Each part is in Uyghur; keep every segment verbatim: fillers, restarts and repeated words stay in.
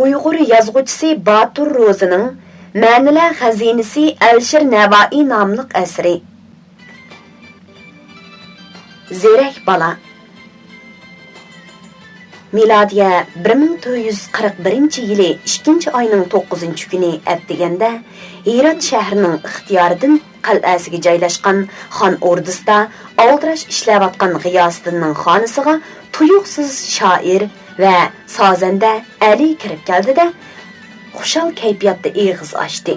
ئۇيغۇر يازغۇچىسى باتۇر روزىنىڭ مەنىلەر خەزىنىسى ئەلىشىر نەۋائى ناملىق ئەسىرى. زېرەك بالا. مىلادىيە بىر مىڭ تۆت يۈز قىرىق بىرىنچى يىلى ئىككىنچى ئاينىڭ توققۇزىنچى كۈنى ئەتىگەندە ھىرات شەھىرىنىڭ ئىختىيارىدىن قەلئەسىگە جايلاشقان خان ئوردىسىدا ئالدىراش ئىشلەۋاتقان غىياسىدىننىڭ خانىسىغا تۇيۇقسىز شائىر ۋە سازەندە ئەلى كىرىپ كەلدى-دە، خۇشال كەيپىياتتا ئېغىز ئاچتى.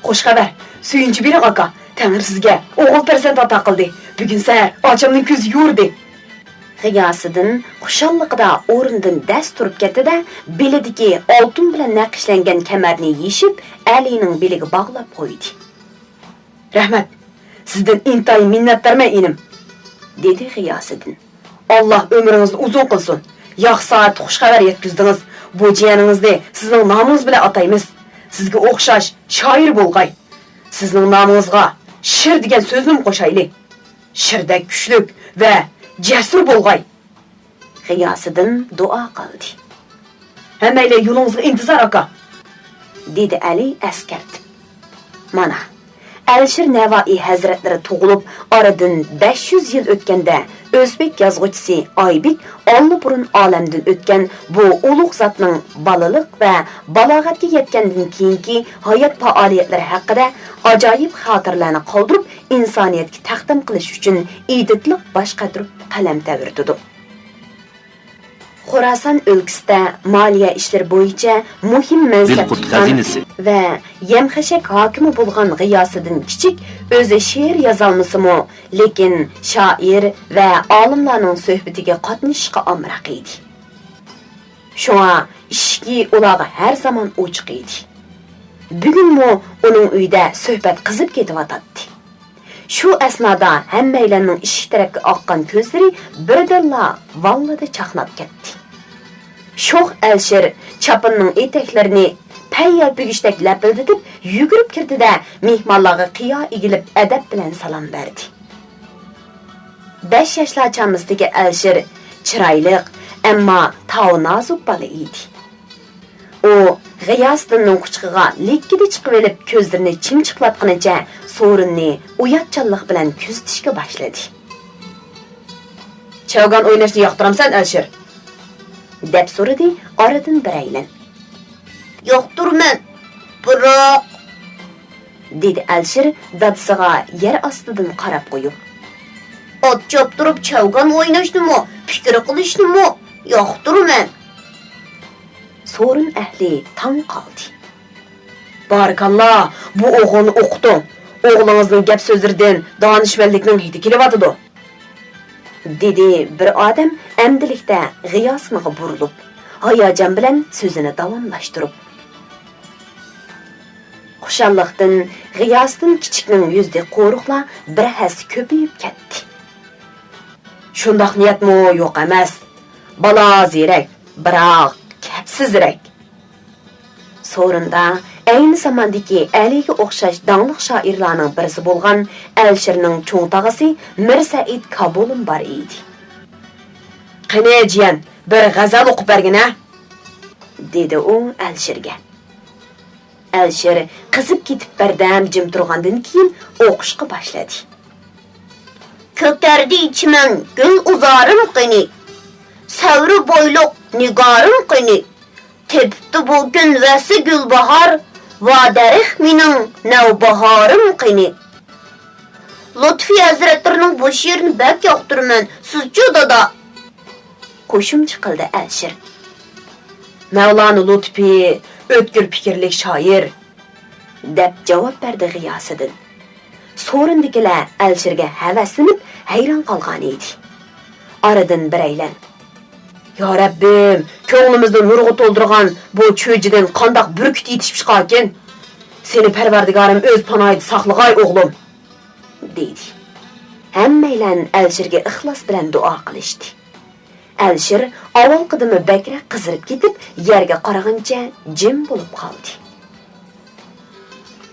خوش خەۋەر، سۆيۈنچى بېرىڭ ئاكا، تەڭرى سىزگە ئوغۇل پەرزەنت ئاتا قىلدى. بۈگۈن سەھەر ئاچامنىڭ كۆزى يورۇدى. غىياسىدىن خۇشاللىقىدا ئورنىدىن دەس تۇرۇپ كەتتى-دە، بېلىدىكى ئالتۇن بىلەن نەقىشلەنگەن كەمەرنى يېشىپ، ئەلىنىڭ بېلىگە باغلاپ قويدى. رەھمەت، سىزدىن ئىنتايىن مىننەتدارمەن ئىنىم، دېدى غىياسىدىن. ئاللا ئۆمرىڭىزنى ئۇزۇن قىلسۇن. ياخشى سائەتتە خۇش خەۋەر يەتكۈزدىڭىز. بۇ جىيەنىڭىزنى سىزنىڭ نامىڭىز بىلەن ئاتايمىز. سىزگە ئوخشاش شائىر بولغاي. سىزنىڭ نامىڭىزغا شىر دېگەن سۆزنىمۇ قوشايلى. شىردەك كۈچلۈك ۋە جەسۇر بولغاي. غىياسىدىن دۇئا قىلدى. ھەممەيلەن يولىڭىزغا ئىنتىزار، ئاكا، دېدى ئەلى ئەسكەرتىپ. مانا، ئەلىشىر نەۋائى ھەزرەتلىرى تۇغۇلۇپ ئارىدىن بەش يۈز يىل ئۆتكەندە، ئۆزبېك يازغۇچىسى ئايبىك ئاللىبۇرۇن ئالەمدىن ئۆتكەن بۇ ئۇلۇغ زاتنىڭ بالىلىق ۋە بالاغەتكە يەتكەندىن كېيىنكى ھايات پائالىيەتلىرى ھەققىدە ئاجايىپ خاتىرىلەرنى قالدۇرۇپ، ئىنسانىيەتكە تەقدىم قىلىش ئۈچۈن ئىدىتلىق باش قاتۇرۇپ قەلەم تەۋرىتىدۇ. خوراسان ئۆلكىسىدە مالىيە ئىشلىرى بويىچە مۇھىم مەنسەپتە تۇرغان ۋە يەمخەشەك ھاكىمى بولغان غىياسىدىن كىچىك ئۆزى شېئىر يازالمىسىمۇ، لېكىن شائىر ۋە ئالىملارنىڭ سۆھبىتىگە قاتنىشىشقا ئامراق ئىدى. شۇڭا ئىشىكى ئۇلارغا ھەر زامان ئوچۇق ئىدى. بۈگۈنمۇ ئۇنىڭ ئۆيىدە سۆھبەت قىزىپ كېتىۋاتاتتى. شۇ ئەسنادا ھەممەيلەننىڭ ئىشىك تەرەپكە ئاققان كۆزلىرى بىردىنلا ۋاللىدە چاقناپ كەتتى. شوخ ئەلىشىر چاپىنىنىڭ ئېتەكلىرىنى پەن يەلپۈگۈچتەك لەپىلدىتىپ يۈگۈرۈپ كىردى-دە، مېھمانلارغا قىيا ئېگىلىپ ئەدەپ بىلەن سالام بەردى. بەش ياشلار چامىسىدىكى ئەلىشىر چىرايلىق، ئەمما تاۋى نازۇك بالا ئىدى. ئۇ غىياسىدىننىڭ قۇچىقىغا لىككىدە چىقىۋېلىپ، كۆزلىرىنى چىمچىقلاتقىنىچە سورۇننى ئۇياتچانلىق بىلەن كۆزىتىشكە باشلىدى. چاۋگان ئويناشنى ياقتۇرامسەن، ئەلىشىر؟ دەپ سورىدى ئارىدىن بىرەيلەن. ياقتۇرىمەن، بىراق، دېدى ئەلىشىر دادىسىغا يەر ئاستىدىن قاراپ قويۇپ. ئات چاپتۇرۇپ چاۋگان ئويناشنىمۇ، پىكىر قىلىشنىمۇ ياقتۇرىمەن. سورۇن ئەھلى تاڭ قالدى. بارىكاللا، بۇ ئوغۇلنى ئوقۇتۇڭ. ئوغلىڭىزنىڭ گەپ سۆزلىرىدىن دانىشمەنلىكنىڭ ھىدى كېلىۋاتىدۇ. دېدى بىر ئادەم ئەمدىلىكتە غىياسىنغا بۇرۇلۇپ، ھاياجان بىلەن سۆزىنى داۋاملاشتۇرۇپ. خۇشاللىقتىن غىياسىدىن كىچىكنىڭ يۈزىدىكى قورۇقلار بىر ھەسسە كۆپىيىپ كەتتى. شۇنداق نىيەتمۇ يوق ئەمەس. بالا زېرەك، بىراق كەپسىزرەك. سورۇندا ئەينى زاماندىكى ئەلىگە ئوخشاش داڭلىق شائىرلارنىڭ بىرسى بولغان ئەلىشىرنىڭ چوڭ تاغىسى مىرسەئىد كابۇلۇم بار ئىدى. قېنى، جىيەن، بىر غەزەل ئوقۇپ بەرگىنە، دېدى ئۇ ئەلىشىرگە. ئەلىشىر قىزىپ كېتىپ بەردەم جىم تۇرغاندىن كېيىن ئوقۇشقا باشلىدى. كۆكەردى چىمەن گۈل ئۇزارىم قېنى، سەۋرى بويلۇق نىگارىم قېنى، تېپىپتۇ بۇ كۈن ۋەسلى گۈلباھار، ۋا دەرەخ مېنىڭ نەۋباھارىم قېنى. لۇتپى ھەزرەتلىرىنىڭ بۇ شېئىرىنى بەك ياقتۇرىمەن، سىزچۇ دادا؟ قوشۇمچە قىلدى ئەلىشىر. مەۋلانا لۇتپى ئۆتكۈر پىكىرلىك شائىر، دەپ جاۋاب بەردى غىياسىدىن. سورۇندىكىلەر ئەلىشىرگە ھەۋەسلىنىپ ھەيران قالغان ئىدى. ئارىدىن بىرەيلەن، يا رەببىم، كۆڭلىمىزنى نۇرغا تولدۇرغان بۇ چۆجىدىن قانداق بۈركۈت يېتىشىپ چىقاركىن؟ سېنى پەرۋەردىگارىم ئۆز پاناھىدا ساقلىغاي، ئوغلۇم، دېدى. ھەممەيلەن ئەلىشىرگە ئىخلاس بىلەن دۇئا قىلىشتى. ئەلىشىر ئاۋۋالقىدىنمۇ بەكرەك قىزىرىپ كېتىپ، يەرگە قارىغىنىچە جىم بولۇپ قالدى.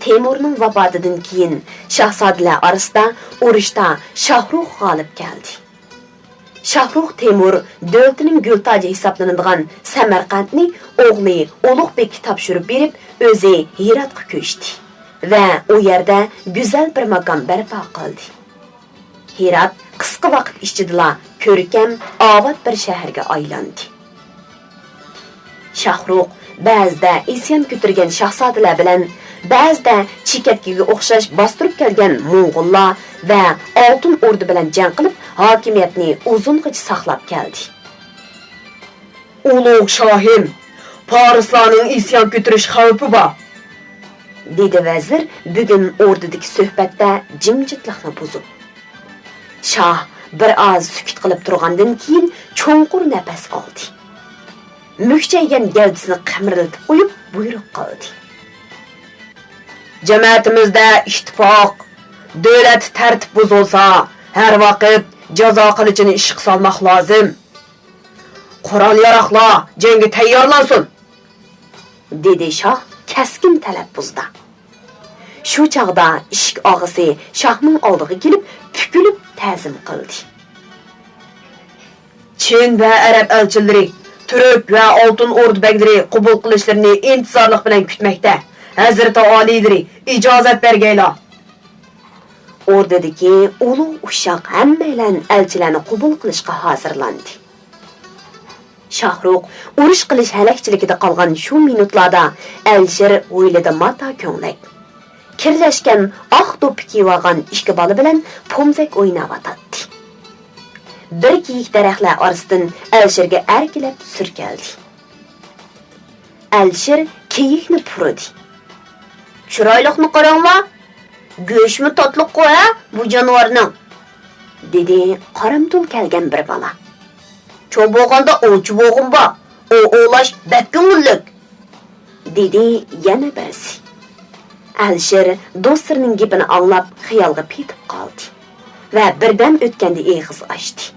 تەيمۇرنىڭ ۋاپاتىدىن كېيىن شاھزادىلەر ئارىسىدا ئۇرۇشتا شاھرۇخ غالىب كەلدى. شاھرۇخ تېمۇر دۆلىتىنىڭ گۈل تاجى ھېسابلىنىدىغان سەمەرقەنتنى ئوغلى ئۇلۇغ بېككە تاپشۇرۇپ بېرىپ، ئۆزى ھىراتقا كۆچتى ۋە ئۇ يەردە گۈزەل بىر ماكان بەرپا قىلدى. ھىرات قىسقا ۋاقىت ئىچىدىلا كۆركەم، ئاۋات بىر شەھەرگە ئايلاندى. شاھرۇخ بەزىدە ئىسيان كۆتۈرگەن شاھزادىلەر بىلەن، بەزىدە چېكەتكىگە ئوخشاش باستۇرۇپ كەلگەن موڭغۇللار ۋە ئالتۇن ئوردا بىلەن جەڭ قىلىپ، ھاكىمىيەتنى ئۇزۇنغىچە ساقلاپ كەلدى. ئۇلۇغ شاھىم، پارسلارنىڭ ئىسيان كۆتۈرۈش خەۋپى بار، دېدى ۋەزىر بۈگۈن ئوردىدىكى سۆھبەتتە جىمجىتلىقنى بۇزۇپ. شاھ بىر ئاز سۈكۈت قىلىپ تۇرغاندىن كېيىن چوڭقۇر نەپەس ئالدى. مۈكچەيگەن گەۋدىسىنى قىمىرلىتىپ قويۇپ بۇيرۇق قىلدى. جەمەتىمىزدە ئىتتىپاق، دۆلەتتە تەرتىپ بۇزۇلسا، ھەر ۋاقىت جازا قىلىچىنى ئىشقا سالماق لازىم. قورال-ياراغلار جەڭگە تەييارلانسۇن! دېدى شاھ كەسكىن تەلەپپۇزدا. شۇ چاغدا ئىشىك ئاغىسى شاھنىڭ ئالدىغا كېلىپ، پۈكۈلۈپ تەزىم قىلدى. چىن ۋە ئەرەب ئەلچىلىرى، تۈرك ۋە ئالتۇن ئوردا بەگلىرى قوبۇل قىلىشلىرىنى ئىنتىزارلىق بىلەن كۈتمەكتە. ھەزرىتى ئالىيلىرى، ئىجازەت بەرگەيلا! ئوردىدىكى ئۇلۇغ ئۇششاق ھەممەيلەن ئەلچىلەرنى قوبۇل قىلىشقا ھازىرلاندى. شاھرۇخ ئۇرۇش قىلىش ھەلەكچىلىكىدە قالغان شۇ مىنۇتلاردا ئەلىشىر ھويلىدا ماتا كۆڭلەك، كىرلەشكەن ئاق دوپپا كىيىۋالغان ئىككى بالا بىلەن پومزەك ئويناۋاتاتتى. بىر كېيىك دەرەخلەر ئارىسىدىن ئەلىشىرگە ئەركىلەپ سۈركەلدى. ئەلىشىر كېيىكنى پۇرىدى. چىرايلىقنى قاراڭلار، گۆشىمۇ تاتلىققۇ ھە بۇ جانىۋارنىڭ، دېدى قارامتۇل كەلگەن بىر بالا. چوڭ بولغاندا ئوۋچى بولغۇم بار، ئوۋ ئوۋلاش بەك كۆڭۈللۈك، دېدى يەنە بىرسى. ئەلىشىر دوستلىرىنىڭ گېپىنى ئاڭلاپ خىيالغا پېتىپ قالدى ۋە بىردەم ئۆتكەندە ئېغىز ئاچتى.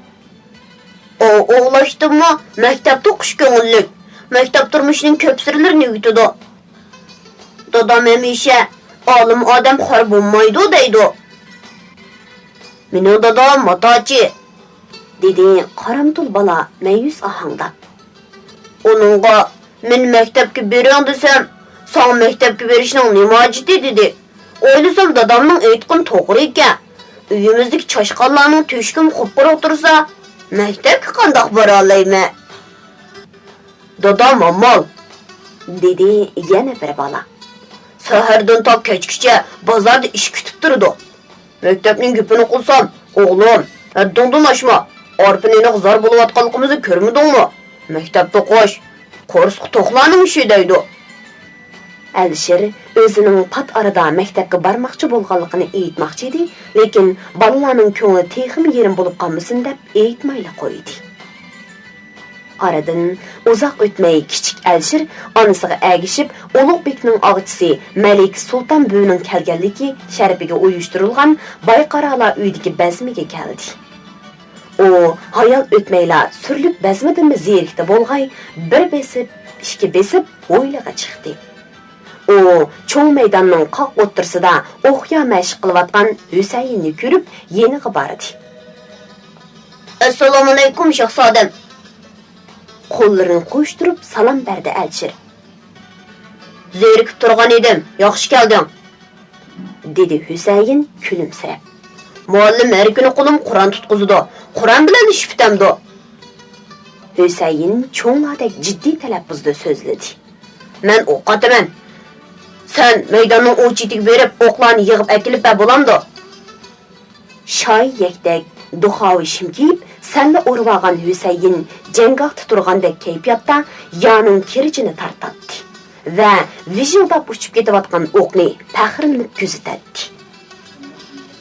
ئوۋ ئوۋلاشتىنمۇ مەكتەپتە ئوقۇش كۆڭۈللۈك. مەكتەپ تۇرمۇشىنىڭ كۆپ سىرلىرىنى ئۆگىتىدۇ. دادام ھەمىشە ئالىم ئادەم خار بولمايدۇ دەيدۇ. مېنىڭ دادام ماتاچى، دېدى قارامتۇل بالا مەيۈس ئاھاڭدا. ئۇنىڭغا مېنى مەكتەپكە بېرىڭ دېسەم، ساڭا مەكتەپكە بېرىشنىڭ نېمە ھاجىتى دېدى. ئويلىسام دادامنىڭ ئېيتقىنى توغرا ئىكەن. ئۆيىمىزدىكى چاشقانلارنىڭ تۆشۈكىمۇ قۇپقۇرۇق تۇرسا، مەكتەپكە قانداق بارالايمەن؟ دادام ھاممال، دېدى يەنە بىر بالا. سەھەردىن تا كەچكىچە بازاردا ئىش كۈتۈپ تۇرىدۇ. مەكتەپنىڭ گېپىنى قىلسام، ئوغلۇم، ھەددىڭدىن ئاشما. ئارپا نېنىغا زار بولۇۋاتقانلىقىمىزنى كۆرمىدىڭمۇ؟ مەكتەپتە ئوقۇش، قورسىقى توقلارنىڭ ئىشى دەيدۇ. ئەلىشىر ئۆزىنىڭ پات ئارىدا مەكتەپكە بارماقچى بولغانلىقىنى ئېيتماقچى ئىدى، لېكىن بالىلارنىڭ كۆڭلى تېخىمۇ يېرىم بولۇپ قالمىسۇن دەپ ئېيتمايلا قويدى. ئارىدىن ئۇزاق ئۆتمەي كىچىك ئەلىشىر ئانىسىغا ئەگىشىپ، ئۇلۇغ بېكنىڭ ئاغىچىسى مەلىكە سۇلتان بۈۋىنىڭ كەلگەنلىكى شەرىپىگە ئۇيۇشتۇرۇلغان بايقارالار ئۆيىدىكى بەزمىگە كەلدى. ئۇ ھايال ئۆتمەيلا سۈرلۈك بەزمىدىنمۇ زېرىكتى بولغاي، بىر بېسىپ، ئىككى بېسىپ ھويلىغا چىقتى. ئۇ چوڭ مەيداننىڭ قاق ئوتتۇرىسىدا ئوقيا مەشىق قىلىۋاتقان ھۈسەيىننى كۆرۈپ، يېنىغا باردى. ئەسسالامۇئەلەيكۇم، شاھزادەم! قوللىرىنى قوشتۇرۇپ سالام بەردى ئەلىشىر. زېرىكىپ تۇرغان ئىدىم، ياخشى كەلدىڭ، دېدى ھۈسەيىن كۈلۈمسىرەپ. مۇئەللىم ھەر كۈنى قولۇم قۇرئان تۇتقۇزىدۇ، قۇرئان بىلەن ئىش پۈتەمدۇ؟ ھۈسەيىن چوڭلاردەك جىددىي تەلەپپۇزدا سۆزلىدى. مەن ئوق ئاتىمەن. سەن مەيداننىڭ ئۇ چېتىگە بېرىپ، ئوقلارنى يىغىپ ئەكېلىپ بەر، بولامدۇ؟ شايى يەكتەك، دۇخاۋا شىم كىيىپ، سەللە ئورىۋالغان ھۈسەيىن جەڭگاھتا تۇرغاندەك كەيپىياتتا يانىڭ كىرىچىنى تارتاتتى ۋە ۋىژىلداپ ئۇچۇپ كېتىۋاتقان ئوقنى پەخىرلىنىپ كۆزىتەتتى.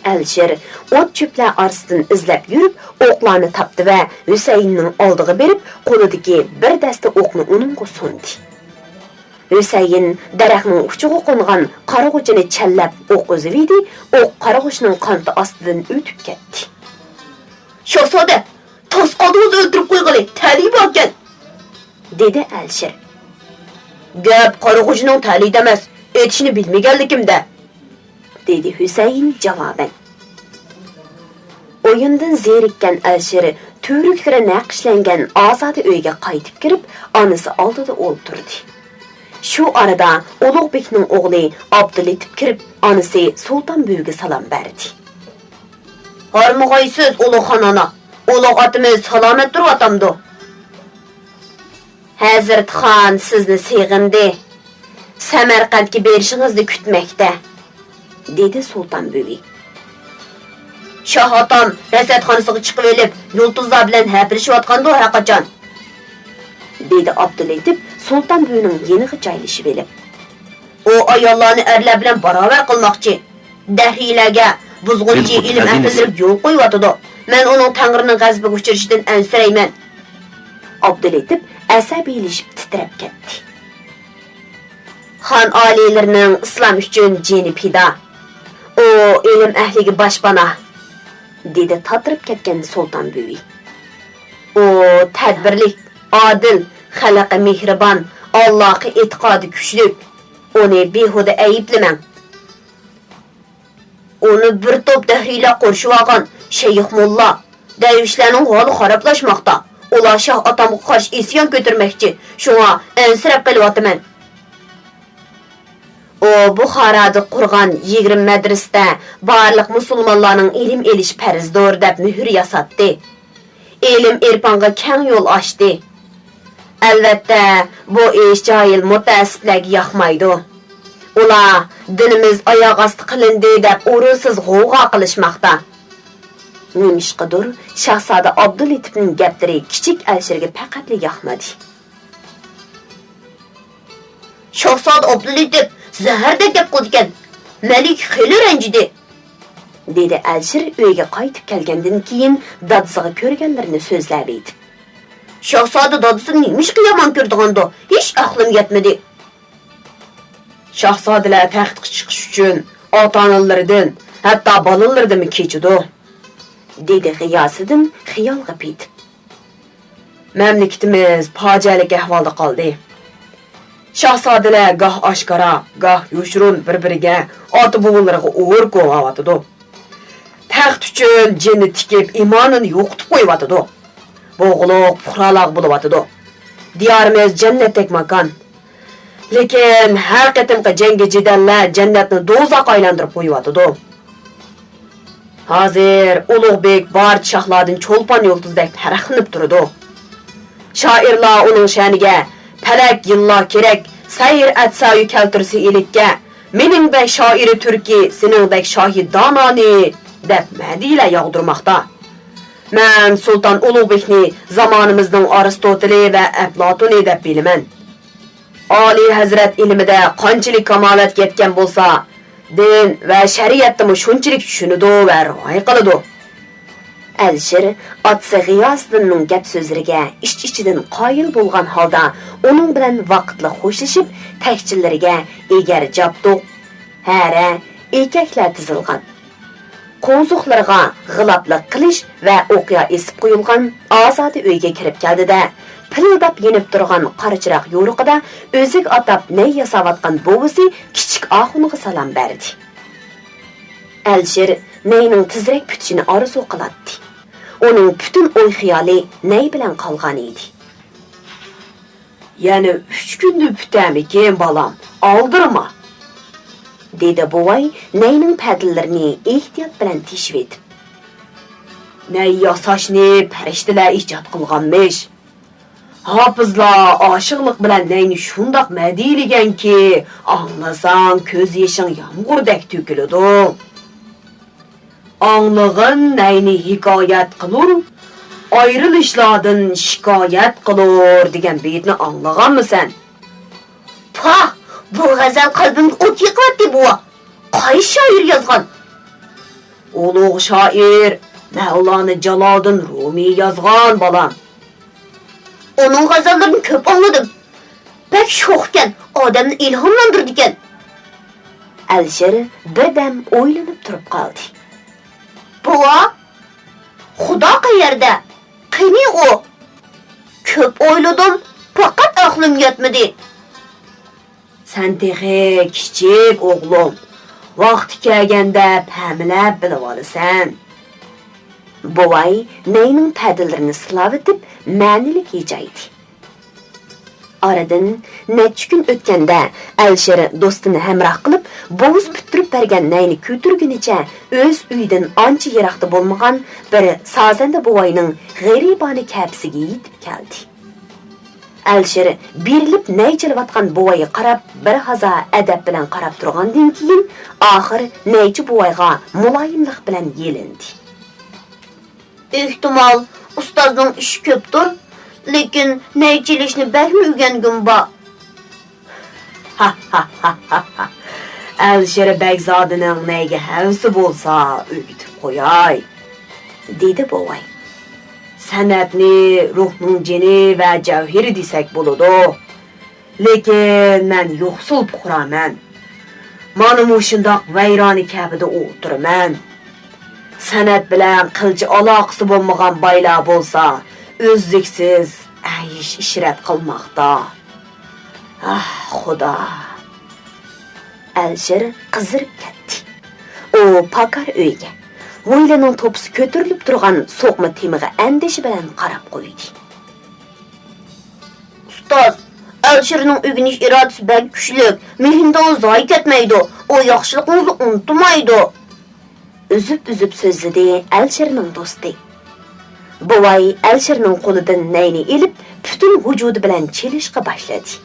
ئەلىشىر ئوت-چۆپلەر ئارىسىدىن ئىزلەپ يۈرۈپ، ئوقلارنى تاپتى ۋە ھۈسەيىننىڭ ئالدىغا بېرىپ، قولىدىكى بىر دەستە ئوقنى ئۇنىڭغا سۇندى. ھۈسەيىن دەرەخنىڭ ئۇچىغا قونغان قارىغۇچىنى چەنلەپ ئوق ئۈزۈۋىدى، ئوق قارىغۇچنىڭ قانىتى ئاستىدىن ئۆتۈپ كەتتى. شاھزادە، تاس قالدىڭىز ئۆلتۈرۈپ قويغىلى، تەلىيى باركەن، دېدى ئەلىشىر. گەپ قارىغۇچنىڭ تەلىيىدە ئەمەس، ئېتىشنى بىلمىگەنلىكىمدە، دېدى ھۈسەيىن جاۋابەن. ئويۇندىن زېرىككەن ئەلىشىر كۆۋرۈكلىرى نەقىشلەنگەن ئازادە ئۆيگە قايتىپ كىرىپ، ئانىسى ئالدىدا ئولتۇردى. شۇ ئارىدا ئۇلۇغبېكنىڭ ئوغلى ئابدۇللېتىپ كىرىپ، ئانىسى سۇلتان بۈۋىگە سالام بەردى. ھارمىغايسىز، ئۇلۇغخان ئانا، ئۇلۇغ ئاتىمىز سالامەت تۇرۇۋاتامدۇ؟ ھەزرىتى خان سىزنى سېغىندى، سەمەرقەنتكە بېرىشىڭىزنى كۈتمەكتە، دېدى سۇلتان بۈۋى. شاھ ئاتام رەسەتخانىسىغا چىقىۋېلىپ، يۇلتۇزلار بىلەن ھەپىلىشىۋاتقاندۇ ھەرقاچان، دېدى ئابدۇللېتىپ سۇلتان بۈۋىنىڭ يېنىغا جايلىشىۋېلىپ. ئۇ ئاياللارنى ئەرلەر بىلەن باراۋەر قىلماقچى. دەھرىيلەرگە، بۇزغۇنچى ئىلىم ئەھلىلىرىگە يول قويۇۋاتىدۇ. مەن ئۇنىڭ تەڭرىنىڭ غەزىپىگە ئۇچرىشىدىن ئەنسىرەيمەن. ئابدۇللېتىپ ئەسەبىيلىشىپ تىترەپ كەتتى. خان ئالىيلىرىنىڭ ئىسلام ئۈچۈن جېنى پىدا. ئۇ ئىلىم ئەھلىگە باشپاناھ، دېدى تاتىرىپ كەتكەن سۇلتان بۈۋى. ئۇ تەدبىرلىك، ئادىل، خەلققە مېھرىبان، ئاللاغا ئېتىقادى كۈچلۈك. ئۇنى بىھۇدە ئەيىبلىمەڭ. ئۇنى بىر توپ دەھرىيلەر قورشىۋالغان. شەيخ موللا، دەرۋىشلەرنىڭ ھالى خارابلاشماقتا. ئۇلار شاھ ئاتامغا قارشى ئىسيان كۆتۈرمەكچى. شۇڭا ئەنسىرەپ قېلىۋاتىمەن. ئۇ بۇخارادا قۇرغان يىگىرمە مەدرىسىدە بارلىق مۇسۇلمانلارنىڭ ئىلىم ئېلىشى پەرزدۇر دەپ مۆھۈر ياساتتى. ئىلىم-ئېرپانغا كەڭ يول ئاچتى. ئەلۋەتتە، بۇ ئىش جاھىل مۇتەئەسسىپلەرگە ياقمايدۇ. ئۇلار دىنىمىز ئاياغ ئاستى قىلىندى دەپ ئورۇنسىز غوۋغا قىلىشماقتا. نېمىشقىدۇر، شاھزادە ئابدۇللېتىپنىڭ گەپلىرى كىچىك ئەلىشىرگە پەقەتلا ياقمىدى. شاھزادە ئابدۇللېتىپ زەھەردەك گەپ قىلىدىكەن. مەلىكە خېلى رەنجىدى، دېدى ئەلىشىر ئۆيگە قايتىپ كەلگەندىن كېيىن دادىسىغا كۆرگەنلىرىنى سۆزلەۋېتىپ. شاھزادە دادىسىنى نېمىشقا يامان كۆرىدىغاندۇ؟ ھېچ ئەقلىم يەتمىدى. شاھزادىلەر تەختكە چىقىش ئۈچۈن ئاتا-ئانىلىرىدىن، ھەتتا بالىلىرىدىنمۇ كېچىدۇ، دېدى غىياسىدىن خىيالغا پېتىپ. مەملىكىتىمىز پاجىئەلىك ئەھۋالدا قالدى. شاھزادىلەر گاھ ئاشكارا، گاھ يوشۇرۇن بىر-بىرىگە، ئاتا-بوۋىلىرىغا ئۇر كولاۋاتىدۇ. تەخت ئۈچۈن جېنىنى تىكىپ، ئىمانىنى يوقىتىپ قويۇۋاتىدۇ. بوغۇلۇق پۇقرالارغا بولۇۋاتىدۇ. دىيارىمىز جەننەتتەك ماكان. لېكىن ھەر قېتىمقى جەڭگى جېدەللەر جەننەتنى دوزاخقا ئايلاندۇرۇپ قويۇۋاتىدۇ. ھازىر ئۇلۇغبېك بارچە شاھلاردىن چولپان يۇلتۇزدەك پەرقلىنىپ تۇرىدۇ. شائىرلار ئۇنىڭ شەنىگە پەلەك يىللار كېرەك، سەھىر ئەتسايۇ كەلتۈرسە ئىلىككە، مېنىڭدەك شائىرى تۈركى، سېنىڭدەك شاھى دانانى دەپ مەدھىيەلەر ياغدۇرماقتا. مەن سۇلتان ئۇلۇغبېكنى زامانىمىزنىڭ ئارستوتىلى ۋە ئەپلاتونى دەپ بىلىمەن. ئالىي ھەزرەت ئىلمىدە قانچىلىك كامالەتكە يەتكەن بولسا، دىن ۋە شەرىئەتتىمۇ شۇنچىلىك چۈشىنىدۇ ۋە رىئايە قىلىدۇ. ئەلىشىر ئاتىسى غىياسىدىننىڭ گەپ-سۆزلىرىگە ئىچ-ئىچىدىن قايىل بولغان ھالدا ئۇنىڭ بىلەن ۋاقىتلىق خوشلىشىپ، تەكچىلىرىگە ئېگەر جابدۇق، ھەرە، ئېكەكلەر تىزىلغان. قوزۇقلىرىغا غىلاپلىق قىلىش ۋە ئوقيا ئېسىپ قويۇلغان ئازادە ئۆيگە كىرىپ كەلدى-دە، پىلىلداپ يېنىپ تۇرغان قارا چىراغ يورۇقىدا ئۆزىگە ئاتاپ نەي ياساۋاتقان بوۋىسى كىچىك ئاخۇنغا سالام بەردى. ئەلىشىر نەينىڭ تېزرەك پۈتۈشىنى ئارزۇ قىلاتتى. ئۇنىڭ پۈتۈن ئوي-خىيالى نەي بىلەن قالغان ئىدى. يەنە ئۈچ كۈندە پۈتەرمىكىن، بالام، ئالدىرىما، دېدى بوۋاي نەينىڭ پەدىلىرىنى ئېھتىيات بىلەن تېشىۋېتىپ. نەي ياساشنى پەرىشتىلەر ئىجاد قىلغانمىش. ھاپىزلار ئاشىقلىق بىلەن نەينى شۇنداق مەدھىيلىگەنكى، ئاڭلىساڭ كۆز يېشىڭ يامغۇردەك تۆكۈلىدۇ. ئاڭلىغىن نەينى ھېكايەت قىلۇر، ئايرىلىشلاردىن شىكايەت قىلۇر دېگەن بېيىتنى ئاڭلىغانمۇسەن؟ پاھ، بۇ غەزەل قەلبىمگە ئوت يېقىۋەتتى بوۋا. قايسى شائىر يازغان؟ ئۇلۇغ شائىر مەۋلانا جالالىدىن رۇمىي يازغان، بالام. ئۇنىڭ غەزەللىرىنى كۆپ ئاڭلىدىم. بەك شوخكەن، ئادەمنى ئىلھاملاندۇرىدىكەن. ئەلىشىر بىردەم ئويلىنىپ تۇرۇپ قالدى. بوۋا، خۇدا قەيەردە؟ قېنى ئۇ؟ كۆپ ئويلىدىم، پەقەت ئەقلىم يەتمىدى. سەن تېخى كىچىك، ئوغلۇم. ۋاقتى كەلگەندە پەملەپ بىلىۋالىسەن. بوۋاي نەينىڭ پەدىلىرىنى سىلاۋېتىپ، مەنىلىك ھىجايدى. ئارىدىن نەچچە كۈن ئۆتكەندە، ئەلىشىر دوستىنى ھەمراھ قىلىپ، بوۋىسى پۈتتۈرۈپ بەرگەن نەينى كۆتۈرگىنىچە ئۆز ئۆيىدىن ئانچە يىراقتا بولمىغان بىر سازەندە بوۋاينىڭ غېرىبانە كەپىسىگە يېتىپ كەلدى. ئەلىشىر بېرىلىپ نەي چېلىۋاتقان بوۋايغا قاراپ بىر ھازا ئەدەپ بىلەن قاراپ تۇرغاندىن كېيىن، ئاخىر نەيچى بوۋايغا مۇلايىملىق بىلەن يېلىندى. ئېھتىمال، ئۇستازنىڭ ئىشى كۆپتۇر، لېكىن نەي چېلىشنى بەكمۇ ئۆگەنگۈم بار. ئەلىشىر بەگزادىنىڭ نەيگە ھەۋىسى بولسا، ئۆگىتىپ قوياي، دېدى بوۋاي. سەنئەتنى روھنىڭ جېنى ۋە جەۋھىرى دېسەك بولىدۇ. لېكىن مەن يوقسۇل پۇقرامەن. مانا مۇشۇنداق ۋەيرانە كەبىدە ئولتۇرىمەن. سەنئەت بىلەن قىلچە ئالاقىسى بولمىغان بايلار بولسا، ئۈزلۈكسىز ئەيش-ئىشرەت قىلماقتا. ئاھ، خۇدا! ئەلىشىر قىزىرىپ كەتتى. ئۇ پاكار ئۆيگە، ھويلىنىڭ توپىسى كۆتۈرۈلۈپ تۇرغان سوقما تېمىغا ئەندىشە بىلەن قاراپ قويدى. ئۇستاز، ئەلىشىرنىڭ ئۆگىنىش ئىرادىسى بەك كۈچلۈك، مېھنىتىڭىز زايە كەتمەيدۇ، ئۇ ياخشىلىقىڭىزنى ئۇنتۇمايدۇ. ئۈزۈپ-ئۈزۈپ سۆزلىدى ئەلىشىرنىڭ دوستى. بوۋاي ئەلىشىرنىڭ قولىدىن نەينى ئېلىپ، پۈتۈن ۋۇجۇدى بىلەن چېلىشقا باشلىدى.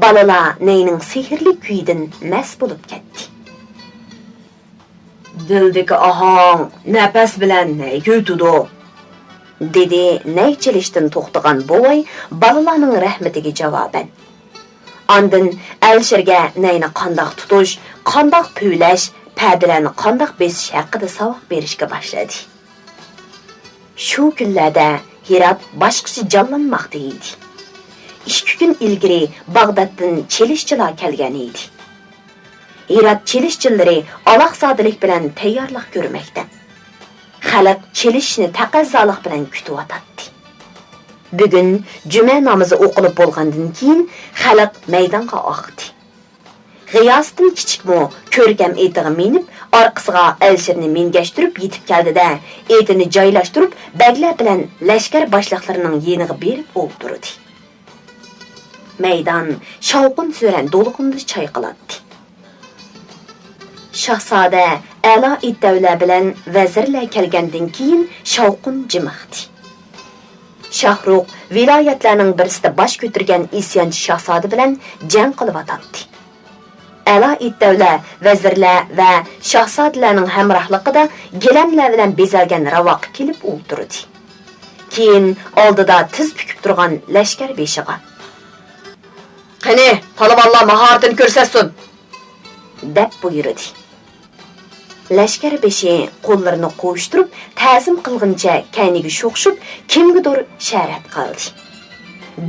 بالىلار نەينىڭ سېھىرلىك كۈيىدىن مەست بولۇپ كەتتى. دىلدىكى ئاھاڭ نەپەس بىلەن نەيگە ئۆتىدۇ، دېدى نەي چېلىشتىن توختىغان بوۋاي بالىلارنىڭ رەھمىتىگە جاۋابەن. ئاندىن ئەلىشىرگە نەينى قانداق تۇتۇش، قانداق پۈۋلەش، پەدىلەرنى قانداق بېسىش ھەققىدە ساۋاق بېرىشكە باشلىدى. شۇ كۈنلەردە ھىرات باشقىچە جانلانماقتا ئىدى. ئىككى كۈن ئىلگىرى باغدادتىن چېلىشچىلار كەلگەن ئىدى. ھىرات چېلىشچىلىرى ئالاقزادىلىك بىلەن تەييارلىق كۆرمەكتە. خەلق چېلىشىشنى تەقەززالىق بىلەن كۈتۈۋاتاتتى. بۈگۈن جۈمە نامىزى ئوقۇلۇپ بولغاندىن كېيىن، خەلق مەيدانغا ئاقتى. غىياسىدىن كىچىكمۇ كۆركەم ئېتىغا مىنىپ، ئارقىسىغا ئەلىشىرنى مىنگەشتۈرۈپ يېتىپ كەلدى-دە، ئېتىنى جايلاشتۇرۇپ، بەگلەر بىلەن لەشكەر باشلىقلىرىنىڭ يېنىغا بېرىپ ئولتۇردى. مەيدان شاۋقۇن-سۈرەن دولقۇنىدا چايقىلاتتى. شاھزادە، ئەلا ئىتتەۋلە بىلەن ۋەزىرلەر كەلگەندىن كېيىن، شاۋقۇن جىمىقتى. شاھرۇخ ۋىلايەتلەرنىڭ بىرسىدە باش كۆتۈرگەن ئىسيانچى شاھزادە بىلەن جەڭ قىلىۋاتاتتى. ئەلا ئىتتەۋلە، ۋەزىرلەر ۋە شاھزادىلەرنىڭ ھەمراھلىقىدا گىلەملەر بىلەن بېزەلگەن راۋاققا كېلىپ ئولتۇردى. كېيىن ئالدىدا تىز پۈكۈپ تۇرغان لەشكەر بېشىغا، «قېنى، پالۋانلار ماھارىتىنى كۆرسەتسۇن!» دەپ بۇيرۇدى. لەشكەر بېشى قوللىرىنى قوۋۇشتۇرۇپ، تەزىم قىلغىنىچە كەينىگە شوخشۇپ، كىمگىدۇر ئىشارەت قىلدى.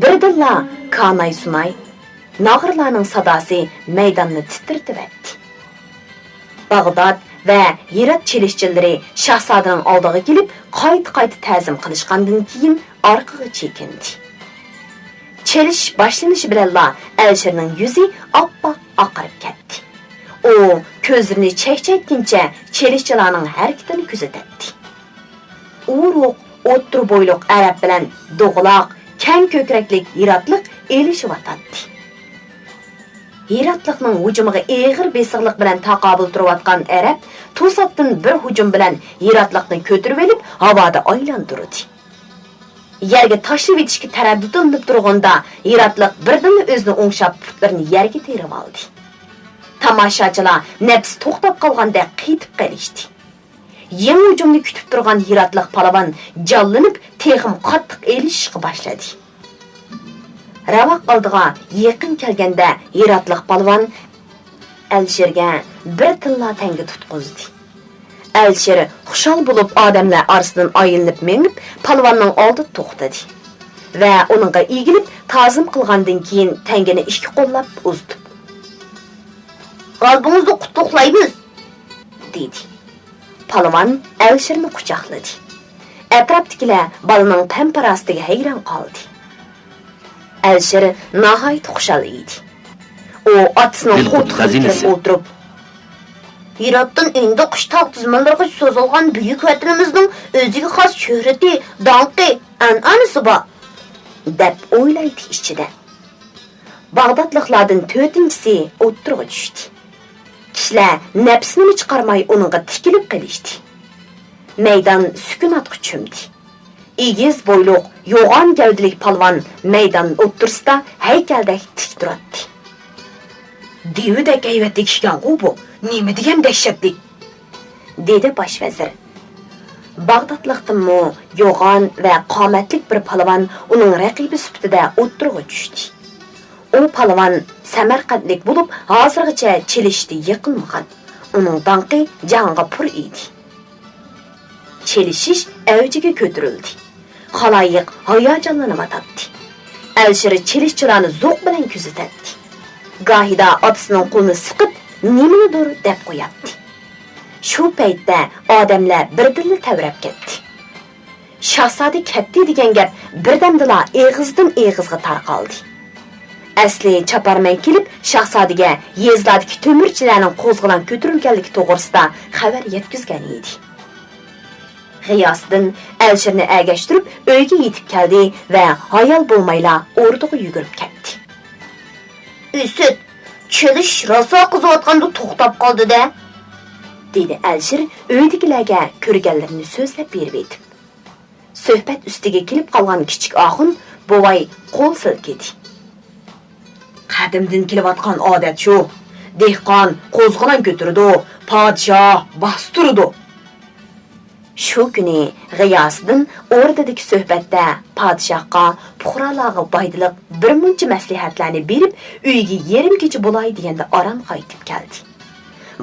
بىردىنلا كاناي-سۇناي، ناغرىلارنىڭ ساداسى مەيداننى تىترىتىۋەتتى. باغداد ۋە ھىرات چېلىشچىلىرى شاھزادىنىڭ ئالدىغا كېلىپ، قايتا-قايتا تەزىم قىلىشقاندىن كېيىن، ئارقىغا چېكىندى. چېلىشىش باشلىنىشى بىلەنلا ئەلىشىرنىڭ يۈزى ئاپئاق ئاقىرىپ كەتتى. ئۇ كۆزلىرىنى چەكچەيتكىنىچە چېلىشچىلارنىڭ ھەرىكىتىنى كۆزىتەتتى. ئورۇق، ئوتتۇرا بويلۇق ئەرەب بىلەن دوغىلاق، كەڭ كۆكرەكلىك ھىراتلىق ئېلىشىۋاتاتتى. ھىراتلىقنىڭ ھۇجۇمىغا ئېغىر بېسىقلىق بىلەن تاقابىل تۇرۇۋاتقان ئەرەب توساتتىن بىر ھۇجۇم بىلەن ھىراتلىقنى كۆتۈرۈۋېلىپ، ھاۋادا ئايلاندۇردى. يەرگە تاشلىۋېتىشكە تەرەددۇتلىنىپ تۇرغىنىدا، ھىراتلىق بىردىنلا ئۆزىنى ئوڭشاپ، پۇتلىرىنى يەرگە تېرىۋالدى. تاماشاچىلار نەپسى توختاپ قالغاندەك قېتىپ قېلىشتى. يېڭى ھۇجۇمنى كۈتۈپ تۇرغان ھىراتلىق پالۋان جانلىنىپ، تېخىمۇ قاتتىق ئېلىشىشقا باشلىدى. راۋاق ئالدىغا يېقىن كەلگەندە، ھىراتلىق پالۋان ئەلىشىرگە بىر تىللا تەڭگە تۇتقۇزدى. ئەلىشىر خۇشال بولۇپ ئادەملەر ئارىسىدىن ئايلىنىپ مېڭىپ، پالۋاننىڭ ئالدىدا توختىدى ۋە ئۇنىڭغا ئېگىلىپ تازىم قىلغاندىن كېيىن، تەڭگىنى ئىككى قوللاپ ئۇزىتىپ، «غەلىبىڭىزنى قۇتلۇقلايمىز!» دېدى. پالۋان ئەلىشىرنى قۇچاقلىدى. ئەتراپتىكىلەر بالىنىڭ پەم-پاراسىتىگە ھەيران قالدى. ئەلىشىر ناھايىتى خۇشال ئىدى. ئۇ ئاتىسىنىڭ قولتۇقىغا كىرىپ ئولتۇرۇپ، «يىراتتىن ئىندىقۇش تاغ تىزمىلىرىغىچە سوزۇلغان بۈيۈك ۋەتىنىمىزنىڭ ئۆزىگە خاس شۆھرىتى، داڭقى، ئەنئەنىسى بار» دەپ ئويلايتتى ئىچىدە. باغدادلىقلاردىن تۆتىنچىسى ئوتتۇرىغا چۈشتى. كىشىلەر نەپىسىنىمۇ چىقارماي ئۇنىڭغا تىكىلىپ قېلىشتى. مەيدان سۈكۈناتقا چۆمدى. ئېگىز بويلۇق، يوغان گەۋدىلىك پالۋان مەيدان ئوتتۇرىسىدا ھەيكەلدەك تىك تۇراتتى. «دېۋىدەك ھەيۋەتلىك ئىكەنغۇ بۇ، نېمە دېگەن دەھشەتلىك!» دېدى باش ۋەزىر. باغدادلىقتىنمۇ يوغان ۋە قامەتلىك بىر پالۋان ئۇنىڭ رەقىبى سۈپىتىدە ئوتتۇرىغا چۈشتى. ئۇ پالۋان سەمەرقەنتلىك بولۇپ، ھازىرغىچە چېلىشىشتە يىقىلمىغان. ئۇنىڭ داڭقى جاھانغا پۇر ئىدى. چېلىشىش ئەۋجىگە كۆتۈرۈلدى. خالايىق ھاياجانلىنىۋاتاتتى. ئەلشىر چېلىشچىلارنى زوق بىلەن كۆزىتەتتى. گاھىدا ئاتىسىنىڭ قولىنى سىقىپ، نېمىنىدۇر دەپ قوياتتى. شۇ پەيتتە ئادەملەر بىردىنلا تەۋرەپ كەتتى. شاھزادە كەتتى دېگەن گەپ بىردەمدىلا ئېغىزدىن ئېغىزغا تارقالدى. ئەسلى چاپارمەن كېلىپ، شاھزادىگە يېزىلاردىكى تۆمۈرچىلەرنىڭ قوزغىلاڭ كۆتۈرۈلگەنلىكى توغرىسىدا خەۋەر يەتكۈزگەن ئىدى. غىياسىدىن ئەلشىرنى ئەگەشتۈرۈپ ئۆيگە يېتىپ كەلدى ۋە ھايال بولمايلا ئوردىغا يۈگۈرۈپ كەتتى. «ئۈسۈت، چېلىشىش راسا قىزىۋاتقاندا توختاپ قالدى-دە!» دېدى ئەلشىر ئۆيدىكىلەرگە كۆرگەنلىرىنى سۆزلەپ بېرىۋېتىپ. سۆھبەت ئۈستىگە كېلىپ قالغان كىچىك ئاخۇن بوۋاي قول سىلكىدى. «قەدىمدىن كېلىۋاتقان ئادەت شۇ. دېھقان قوزغىلاڭ كۆتۈرىدۇ، پادىشاھ باستۇرىدۇ.» شۇ كۈنى غىياسىدىن ئوردىدىكى سۆھبەتتە پادىشاھقا، پۇقرالارغا پايدىلىق بىر مۇنچە مەسلىھەتلەرنى بېرىپ، ئۆيىگە يېرىم كېچە بولاي دېگەندە ئاران قايتىپ كەلدى.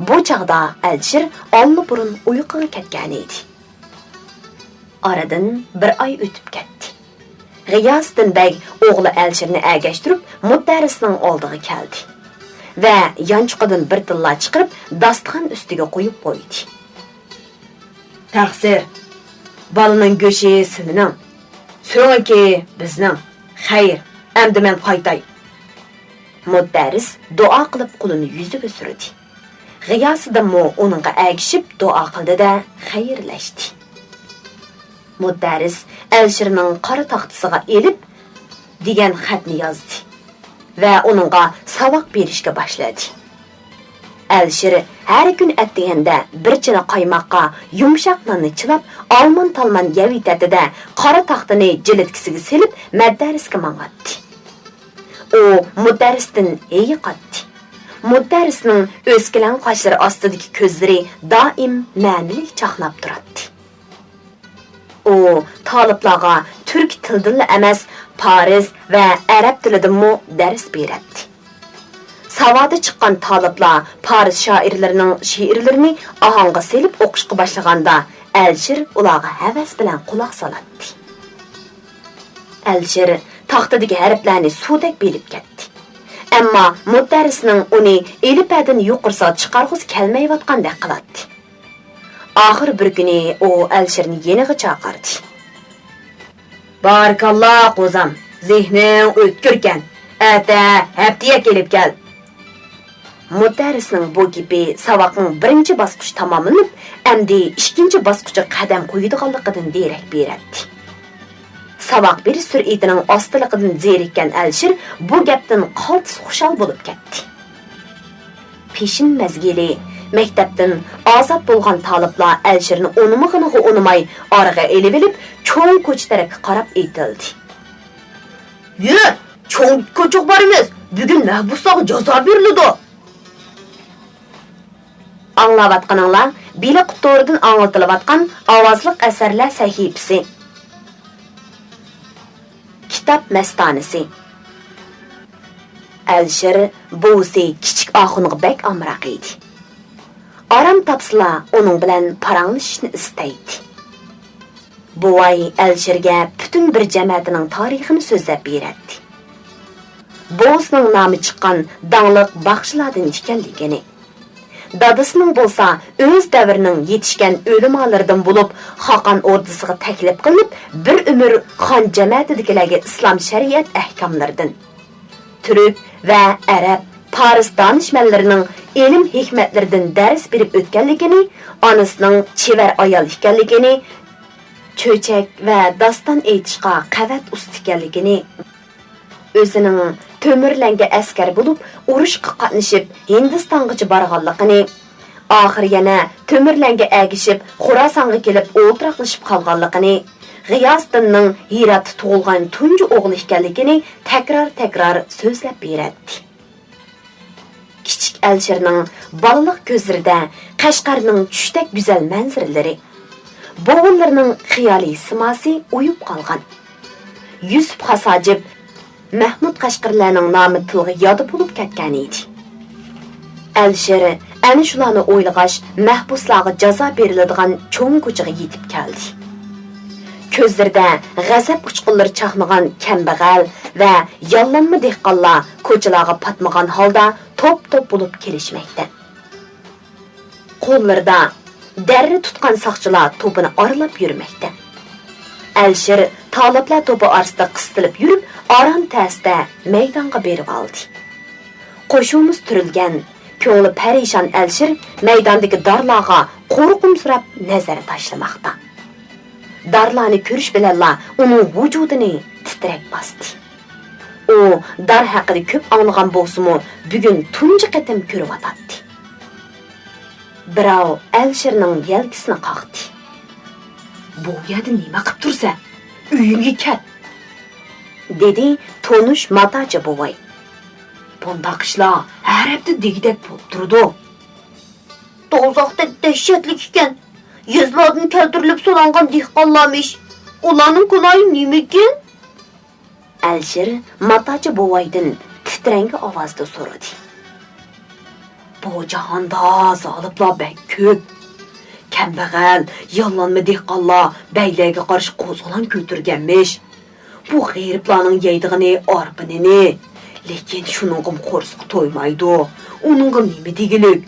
بۇ چاغدا ئەلشىر ئاللىبۇرۇن ئۇيقۇغا كەتكەنىدى. ئارىدىن بىر ئاي ئۆتۈپ كەتتى. غىياسىدىن بەگ ئوغلى ئەلشىرنى ئەگەشتۈرۈپ مۇدەررىسنىڭ ئالدىغا كەلدى ۋە يانچۇقىدىن بىر تىللا چىقىرىپ داستىخان ئۈستىگە قويۇپ قويدى. «تەقسىر، بالىنىڭ گۆشى سىلىنىڭ، سۆڭىكى بىزنىڭ. خەير، ئەمدى مەن قايتاي.» مۇدەررىس دۇئا قىلىپ قولىنى يۈزىگە سۈردى. غىياسىدىنمۇ ئۇنىڭغا ئەگىشىپ دۇئا قىلدى-دە، خەيرلەشتى. مۇدەررىس ئەلشىرنىڭ قارا تاختىسىغا ئېلىپ دېگەن خەتنى يازدى ۋە ئۇنىڭغا ساۋاق بېرىشكە باشلىدى. ئەلشىر ھەر كۈن ئەتىگەندە بىر چىنە قايماققا يۇمشاق ناننى چىلاپ، ئالمان-تالمان يەۋېتەتتى-دە، قارا تاختىنى جىلىتكىسىگە سېلىپ، مەدەرسكە ماڭاتتى. ئۇ مۇدەررىستىن ھېيىقاتتى. مۇدەررىسنىڭ ئۆسكىلەڭ قاشلىرى ئاستىدىكى كۆزلىرى دائىم مەنىلىك چاقناپ تۇراتتى. ئۇ تالىپلارغا تۈرك تىلىدىنلا ئەمەس، پارس ۋە ئەرەب تىلىدىنمۇ دەرس بېرەتتى. ساۋادى چىققان تالىپلار پارس شائىرلىرىنىڭ شېئىرلىرىنى ئاھاڭغا سېلىپ ئوقۇشقا باشلىغاندا، ئەلشىر ئۇلارغا ھەۋەس بىلەن قۇلاق سالاتتى. ئەلشىر تاختىدىكى ھەرپلەرنى سۇدەك بىلىپ كەتتى. ئەمما مۇدەررىسنىڭ ئۇنى ئېلىپبەدىن يۇقىرىسىغا چىقارغۇسى كەلمەيۋاتقاندەك قىلاتتى. ئاخىر بىر كۈنى ئۇ ئەلشىرنى يېنىغا چاقىردى. بارىكاللا، قوزام، زېھنىڭ ئۆتكۈركەن. ئەتە ھەپتىيەك ئېلىپ كەل. مۇدەررىسنىڭ بۇ گېپى ساۋاقنىڭ بىرىنچى باسقۇچى تاماملىنىپ، ئەمدى ئىككىنچى باسقۇچقا قەدەم قويىدىغانلىقىدىن دېرەك بېرەتتى. ساۋاق بېرىش سۈرئىتىنىڭ ئاستىلىقىدىن زېرىككەن ئەلشىر بۇ گەپتىن قالتىس خۇشال بولۇپ كەتتى. پېشىن مەزگىلى. مەكتەپتىن ئازاد بولغان تالىپلار ئەلشىرنى ئۇنىمىغىنىغا ئۇنىماي، ئارىغا ئېلىۋېلىپ، چوڭ كوچا تەرەپكە قاراپ ئېتىلدى. يۈر، چوڭ كوچىغا بارىمىز، بۈگۈن مەھبۇسلارغا جازا بېرىلىدۇ. ئاڭلاۋاتقىنىڭلار بېلىق تورىدىن ئاڭلىتىلىۋاتقان ئاۋازلىق ئەسەرلەر سەھىپىسى. كىتاب مەستانىسى. ئەلشىر بوۋىسى كىچىك ئاخۇنغا بەك ئامراق ئىدى. ئارام تاپسىلا، ئۇنىڭ بىلەن پاراڭلىشىشنى ئىستەيتتى. بوۋاي ئەلشىرگە پۈتۈن بىر جەمەتىنىڭ تارىخىنى سۆزلەپ بېرەتتى. بوۋىسىنىڭ نامى چىققان داڭلىق باخشىلاردىن ئىكەنلىكىنى، دادىسىنىڭ بولسا ئۆز دەۋرىنىڭ يېتىشكەن ئۆلىمالىرىدىن بولۇپ، خاقان ئوردىسىغا تەكلىپ قىلىنىپ، بىر ئۆمۈر خان جەمەتىدىكىلەرگە ئىسلام شەرىئەت ئەھكاملىرىدىن، تۈرك ۋە ئەرەب، پارس دانىشمەنلىرىنىڭ ئىلىم-ھېكمەتلىرىدىن دەرس بېرىپ ئۆتكەنلىكىنى، ئانىسىنىڭ چېۋەر ئايال ئىكەنلىكىنى، چۆچەك ۋە داستان ئېيتىشقا قەۋەت ئۇستا ئىكەنلىكىنى، ئۆزىنىڭ تۆمۈرلەنگە ئەسكەر بولۇپ ئۇرۇشقا قاتنىشىپ ھىندىستانغىچە بارغانلىقىنى، ئاخىر يەنە تۆمۈرلەنگە ئەگىشىپ خوراسانغا كېلىپ ئولتۇراقلىشىپ قالغانلىقىنى، غىياسىدىننىڭ ھىراتتا تۇغۇلغان تۇنجى ئوغلى ئىكەنلىكىنى تەكرار-تەكرار سۆزلەپ بېرەتتى. كىچىك ئەلىشىرنىڭ بالىلىق كۆزلىرىدە قەشقەرنىڭ چۈشتەك گۈزەل مەنزىرىلىرى، بوۋىلىرىنىڭ خىيالىي سىماسى ئۇيۇپ قالغان. يۈسۈپ خاس ھاجىپ، مەھمۇد قەشقەرلەرنىڭ نامى تىلغا ياد بولۇپ كەتكەنىدى. ئەلىشىر ئەنە شۇلارنى ئويلىغاچ، مەھبۇسلارغا جازا بېرىلىدىغان چوڭ كوچىغا يېتىپ كەلدى. كۆزلىرىدە غەزەپ ئۇچقۇنلىرى چاقنىغان كەمبەغەل ۋە ياللانما دېھقانلار كوچىلارغا پاتمىغان ھالدا توپ-توپ بولۇپ كېلىشمەكتە. قوللىرىدا دەررە تۇتقان ساقچىلار توپىنى ئارىلاپ يۈرمەكتە. ئەلىشىر تالىپلار توپى ئارىسىدا قىستىلىپ يۈرۈپ، ئاران تەستە مەيدانغا بېرىۋالدى. قوشۇمىسى تۈرۈلگەن، كۆڭلى پەرىشان ئەلىشىر مەيداندىكى دارلارغا قورقۇمسىراپ نەزەر تاشلىماقتا. دارلارنى كۆرۈش بىلەنلا ئۇنىڭ ۋۇجۇدىنى تىترەك باستى. ئۇ دار ھەققىدە كۆپ ئاڭلىغان بولسىمۇ، بۈگۈن تۇنجى قېتىم كۆرۈۋاتاتتى. بىراۋ ئەلىشىرنىڭ يەلكىسىنى قاقتى. «بۇ يەردە نېمە قىپ تۇرسەن؟ ئۆيۈڭگە كەت!» دېدى تونۇش ماتاچى بوۋاي. «بۇنداق ئىشلار ھەر ھەپتە دېگۈدەك بولۇپ تۇرىدۇ.» «دوزاختەك دەھشەتلىك ئىكەن. يېزىلاردىن كەلتۈرۈلۈپ سولانغان دېھقانلارمىش. ئۇلارنىڭ گۇناھى نېمىكىن؟» ئەلىشىر ماتاچى بوۋايدىن تىترەڭگۈ ئاۋازدا سورىدى. «بۇ جاھاندا زالىملار بەك كۆپ. كەمبەغەل، ياللانما دېھقانلار بەگلەرگە قارشى قوزغىلاڭ كۆتۈرگەنمىش. بۇ غېرىبلارنىڭ يەيدىغىنى ئارپا نېنى. لېكىن شۇنىڭغىمۇ قورسىقى تويمايدۇ. ئۇنىڭغا نېمە دېگۈلۈك؟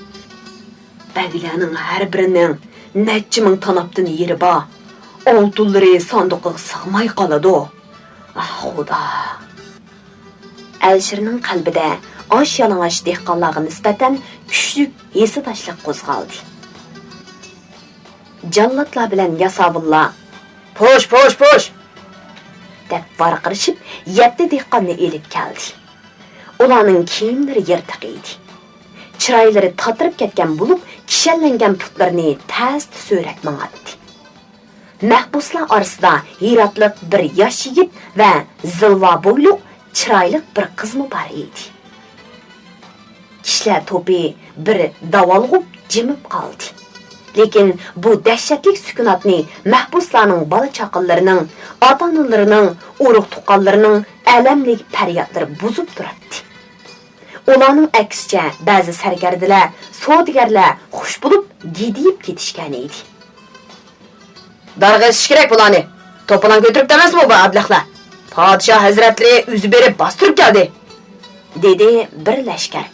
بەگلەرنىڭ ھەر بىرىنىڭ نەچچە مىڭ تاناپتىن يېرى بار. ئالتۇنلىرى ساندۇقىغا سىغماي قالىدۇ. ئاھ، خۇدا!» ئەلىشىرنىڭ قەلبىدە ئاش يالىڭاچ دېھقانلارغا نىسبەتەن كۈچلۈك ھېسداشلىق قوزغالدى. جاللاتلار بىلەن ياساۋۇللار «پۇش، پۇش، پۇش!» دەپ ۋارقىرىشىپ، يەتتە دېھقاننى ئېلىپ كەلدى. ئۇلارنىڭ كىيىملىرى يىرتىق ئىدى. چىرايلىرى تاتىرىپ كەتكەن بولۇپ، كىشەنلەنگەن پۇتلىرىنى تەستە سۆرەپ ماڭاتتى. مەھبۇسلار ئارىسىدا ھىراتلىق بىر ياش يىگىت ۋە زىلۋا بويلۇق، چىرايلىق بىر قىزمۇ بار ئىدى. كىشىلەر توپى بىر داۋالغۇپ جىمىپ قالدى. لېكىن بۇ دەھشەتلىك سۈكۈناتنى مەھبۇسلارنىڭ بالا-چاقىلىرىنىڭ، ئاتا-ئانىلىرىنىڭ، ئۇرۇق-تۇغقانلىرىنىڭ ئەلەملىك پەريادلىرى بۇزۇپ تۇراتتى. ئۇلارنىڭ ئەكسىچە، بەزى سەركەردىلەر، سودىگەرلەر خۇش بولۇپ، گىدىيىپ كېتىشكەن ئىدى. «دارغا ئېسىش كېرەك بۇلارنى. توپىلاڭ كۆتۈرۈپتۇ ئەمەسمۇ بۇ ئەبلەخلەر؟ پادىشاھ ھەزرەتلىرى ئۆزى بېرىپ باستۇرۇپ كەلدى.» دېدى بىر لەشكەر.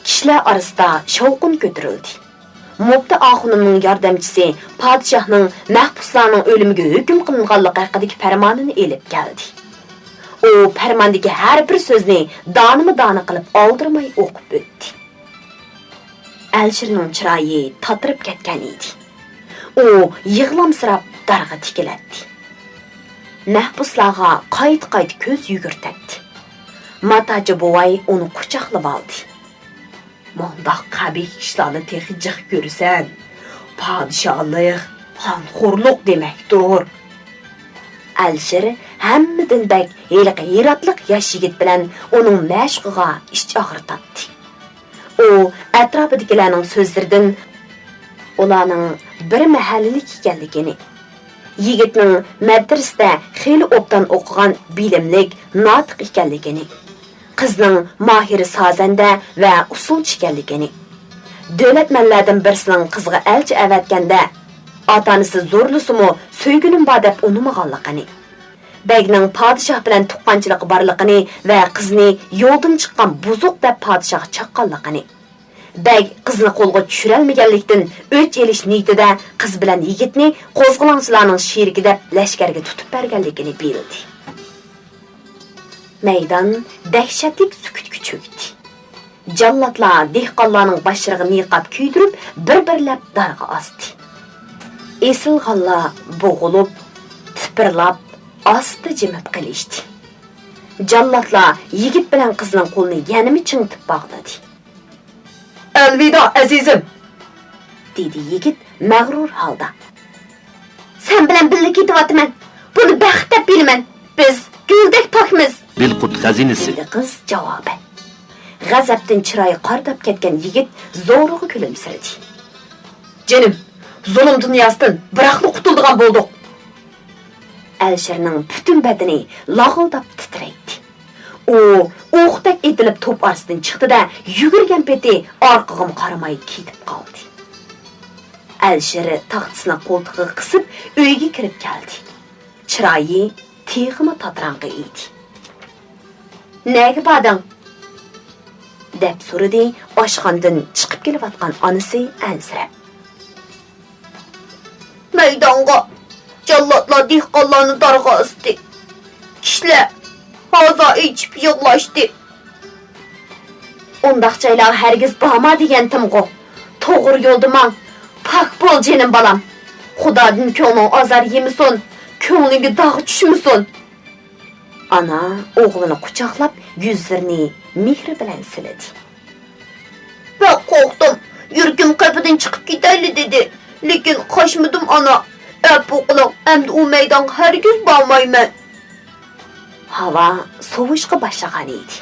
كىشىلەر ئارىسىدا شاۋقۇن كۆتۈرۈلدى. مۇپتى ئاخۇنۇمنىڭ ياردەمچىسى پادىشاھنىڭ مەھبۇسلارنىڭ ئۆلۈمىگە ھۆكۈم قىلىنغانلىقى ھەققىدىكى پەرمانىنى ئېلىپ كەلدى. ئۇ پەرماندىكى ھەر بىر سۆزنى دانىمۇ دانە قىلىپ ئالدىرىماي ئوقۇپ ئۆتتى. ئەلىشىرنىڭ چىرايى تاتىرىپ كەتكەن ئىدى. ئۇ يىغلامسىراپ دارغا تىكىلەتتى. مەھبۇسلارغا قايتا-قايتا كۆز يۈگۈرتەتتى. ماتاچى بوۋاي ئۇنى قۇچاقلىۋالدى. «مۇنداق قەبىھ ئىشلارنى تېخى جىق كۆرىسەن. پادىشاھلىق، خانخورلۇق دېمەكتۇر.» ئەلىشىر ھەممىدىن بەك ھېلىقى ھىراتلىق ياش يىگىت بىلەن ئۇنىڭ مەشۇقىغا ئىچ ئاغرىتاتتى. ئۇ ئەتراپىدىكىلەرنىڭ سۆزلىرىدىن ئۇلارنىڭ بىر مەھەللىلىك ئىكەنلىكىنى، يىگىتنىڭ مەدرىسىدە خېلى ئوبدان ئوقۇغان بىلىملىك، ناتىق ئىكەنلىكىنى، قىزنىڭ ماھىر سازەندە ۋە ئۇسسۇلچى ئىكەنلىكىنى، دۆلەتمەنلەردىن بىرسىنىڭ قىزىغا ئەلچى ئەۋەتكەندە، ئاتا-ئانىسى زورلىسىمۇ سۆيگۈنۈم بار دەپ ئۇنىمىغانلىقىنى، بەگنىڭ پادىشاھ بىلەن تۇغقانچىلىقى بارلىقىنى ۋە قىزنى يولدىن چىققان بۇزۇق دەپ پادىشاھقا چاققانلىقىنى، بەگ قىزنى قولغا چۈشۈرەلمىگەنلىكتىن ئۆچ ئېلىش نىيىتىدە قىز بىلەن يىگىتنى قوزغىلاڭچىلارنىڭ شېرىكى دەپ لەشكەرگە تۇتۇپ بەرگەنلىكىنى بىلدى. مەيدان دەھشەتلىك سۈكۈتكە چۆكتى. جاللاتلار دېھقانلارنىڭ باشلىرىغا نىقاب كىيدۈرۈپ، بىر-بىرلەپ دارغا ئاستى. ئېسىلغانلار بوغۇلۇپ، تىپىرلاپ، ئاستا جىمىپ قېلىشتى. جاللاتلار يىگىت بىلەن قىزنىڭ قولىنى يەنىمۇ چىڭىتىپ باغلىدى. «ئەلۋىدا، ئەزىزىم!» دېدى يىگىت مەغرۇر ھالدا. «سەن بىلەن بىللە كېتىۋاتىمەن. بۇنى بەخت دەپ بىلىمەن. بىز گۈلدەك پاكمىز.» «بىلقۇت خەزىنىسى.» دېدى قىز جاۋابەن. غەزەپتىن چىرايى قارىداپ كەتكەن يىگىت زورىغا كۈلۈمسىرىدى. «جېنىم، زۇلۇم دۇنياسىدىن بىراقلا قۇتۇلىدىغان بولدۇق.» ئەلىشىرنىڭ پۈتۈن بەدىنى لاغىلداپ تىترەيتتى. ئۇ ئوقتەك ئېتىلىپ توپ ئارىسىدىن چىقتى-دە، يۈگۈرگەن پېتى ئارقىغىمۇ قارىماي كېتىپ قالدى. ئەلىشىر تاختىسىنى قولتۇقىغا قىسىپ، ئۆيگە كىرىپ كەلدى. چىرايى تېخىمۇ تاتىراڭغۇ ئىدى. «نەگە باردىڭ؟» دەپ سورىدى ئاشخانىدىن چىقىپ كېلىۋاتقان ئانىسى ئەنسىرەپ. «مەيدانغا. جاللاتلار دېھقانلارنى دارغا ئاستى. كىشىلەر ھازا ئېچىپ يىغلاشتى.» «ئۇنداق جايلارغا ھەرگىز بارما دېگەنتىمغۇ. توغرا يولدا ماڭ. پاك بول، جېنىم بالام. خۇدادىن كۆڭلۈڭ ئازار يېمىسۇن، كۆڭلۈڭگە داغ چۈشمىسۇن.» ئانا ئوغلىنى قۇچاقلاپ، يۈزلىرىنى مېھرى بىلەن سىلىدى. «بەك قورقتۇم، يۈرىكىم قېپىدىن چىقىپ كېتەيلى دېدى، لېكىن قاچمىدىم ئانا، ئەپۇ قىلىڭ، ئەمدى ئۇ مەيدانغا ھەرگىز بارمايمەن.» ھاۋا سوۋۇشقا باشلىغان ئىدى.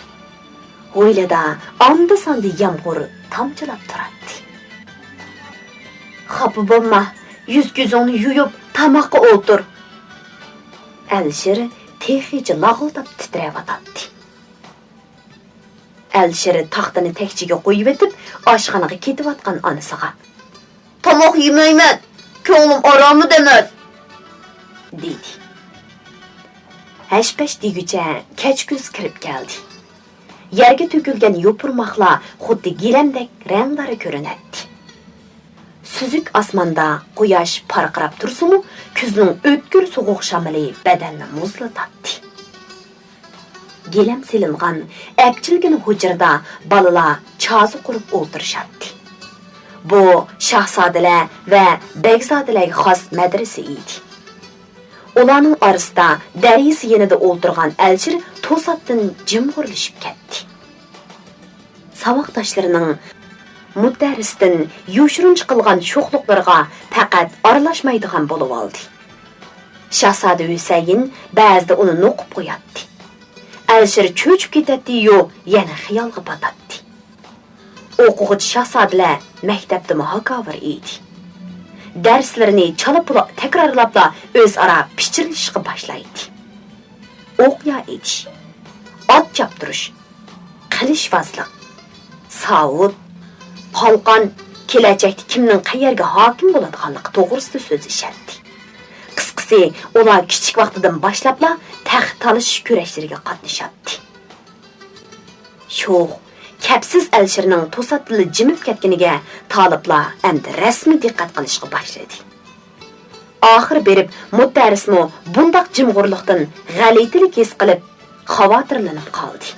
ھويلىدا ئاندا-ساندا يامغۇر تامچىلاپ تۇراتتى. «خاپا بولما، يۈز-كۆزۈڭنى يۇيۇپ، تاماققا ئولتۇر.» ئەلىشىر تېخىچە لاغۇلداپ تىترەۋاتاتتى. ئەلىشىر تاختىنى تەكچىگە قويۇۋېتىپ، ئاشخانىغا كېتىۋاتقان ئانىسىغا، «تاماق يېمەيمەن، كۆڭلۈم ئارامىدا ئەمەس.» دېدى. ھەش-پەش دېگۈچە كەچ كۈز كىرىپ كەلدى. يەرگە تۆكۈلگەن يوپۇرماقلار خۇددى گىلەمدەك رەڭدار كۆرۈنەتتى. سۈزۈك ئاسماندا قۇياش پارقىراپ تۇرسىمۇ، كۈزنىڭ ئۆتكۈر سوغۇق شامىلى بەدەننى مۇزلىتاتتى. گىلەم سېلىنغان ئەپچىلگىنە ھۇجرىدا بالىلار چازا قۇرۇپ ئولتۇرۇشاتتى. بۇ شاھزادىلەر ۋە بەگزادىلەرگە خاس مەدرىسە ئىدى. ئۇلارنىڭ ئارىسىدا دەرىزە يېنىدا ئولتۇرغان ئەلىشىر توساتتىن جىمغۇرلىشىپ كەتتى. ساۋاقداشلىرىنىڭ مۇدەررىستىن يوشۇرۇنچە قىلغان شوخلۇقلىرىغا پەقەت ئارىلاشمايدىغان بولۇۋالدى. شاھزادە ھۈسەيىن بەزىدە ئۇنى نوقۇپ قوياتتى. ئەلىشىر چۆچۈپ كېتەتتى-يۇ، يەنە خىيالغا پاتاتتى. ئوقۇغۇچى شاھزادىلەر مەكتەپتىمۇ ھاكاۋۇر ئىدى. دەرسلىرىنى چالا-پۇلا تەكرارلاپلا ئۆزئارا پىچىرلىشىشقا باشلايتتى. ئوقيا ئېتىش، ئات چاپتۇرۇش، قىلىچۋازلىق، ساۋۇت، قالقان، كېلەچەكتە كىمنىڭ قەيەرگە ھاكىم بولىدىغانلىقى توغرىسىدا سۆزلىشەتتى. قىسقىسى، ئۇلار كىچىك ۋاقتىدىن باشلاپلا تەخت تالىشىش كۈرەشلىرىگە قاتنىشاتتى. شوخ، كەپسىز ئەلىشىرنىڭ توساتتىنلا جىمىپ كەتكىنىگە تالىپلار ئەمدى رەسمىي دىققەت قىلىشقا باشلىدى. ئاخىرى بېرىپ مۇدەررىسمۇ بۇنداق جىمغۇرلۇقتىن غەلىتىلىك ھېس قىلىپ، خاۋاتىرلىنىپ قالدى.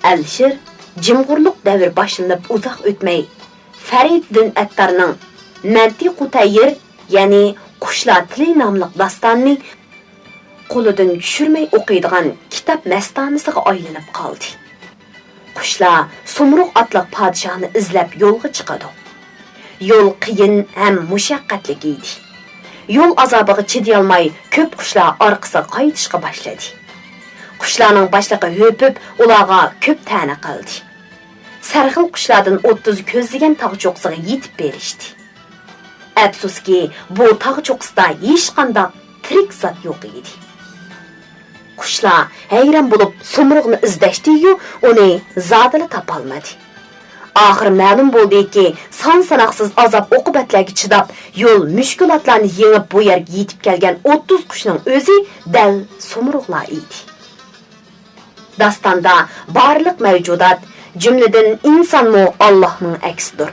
ئەلىشىر جىمغۇرلۇق دەۋرى باشلىنىپ ئۇزاق ئۆتمەي، فەرىدىدىن ئەتتارنىڭ مەنتىقۇ تەير، يەنى قۇشلار تىلى ناملىق داستانىنى قولىدىن چۈشۈرمەي ئوقۇيدىغان كىتاب مەستانىسىغا ئايلىنىپ قالدى. قۇشلار سۇمرۇغ ئاتلىق پادىشاھنى ئىزلەپ يولغا چىقىدۇ. يول قىيىن ھەم مۇشەققەتلىك ئىدى. يول ئازابىغا چىدىيالماي، كۆپ قۇشلار ئارقىسىغا قايتىشقا باشلىدى. قۇشلارنىڭ باشلىقى ھۆپۈپ، ئۇلارغا كۆپ تەنە قىلدى. سەرخىل قۇشلاردىن ئوتتۇز كۆزلىگەن تاغ چوققىسىغا يېتىپ بېرىشتى. ئەپسۇسكى، بۇ تاغ چوققىسىدا ھېچقانداق تىرىك زات يوق ئىدى. قۇشلار ھەيران بولۇپ سۇمرۇغنى ئىزدەشتىيۇ، ئۇنى زادىلا تاپالمىدى. ئاخىرى مەلۇم بولدىكى، سان-ساناقسىز ئازاب-ئوقۇبەتلەرگە چىداپ، يول مۈشكۈلاتلارنى يېڭىپ، بۇ يەرگە يېتىپ كەلگەن ئوتتۇز قۇشنىڭ ئۆزى دەل سۇمرۇغلار ئىدى. داستاندا بارلىق مەۋجۇدات، جۈملىدىن ئىنسانمۇ ئاللاھنىڭ ئەكسىدۇر.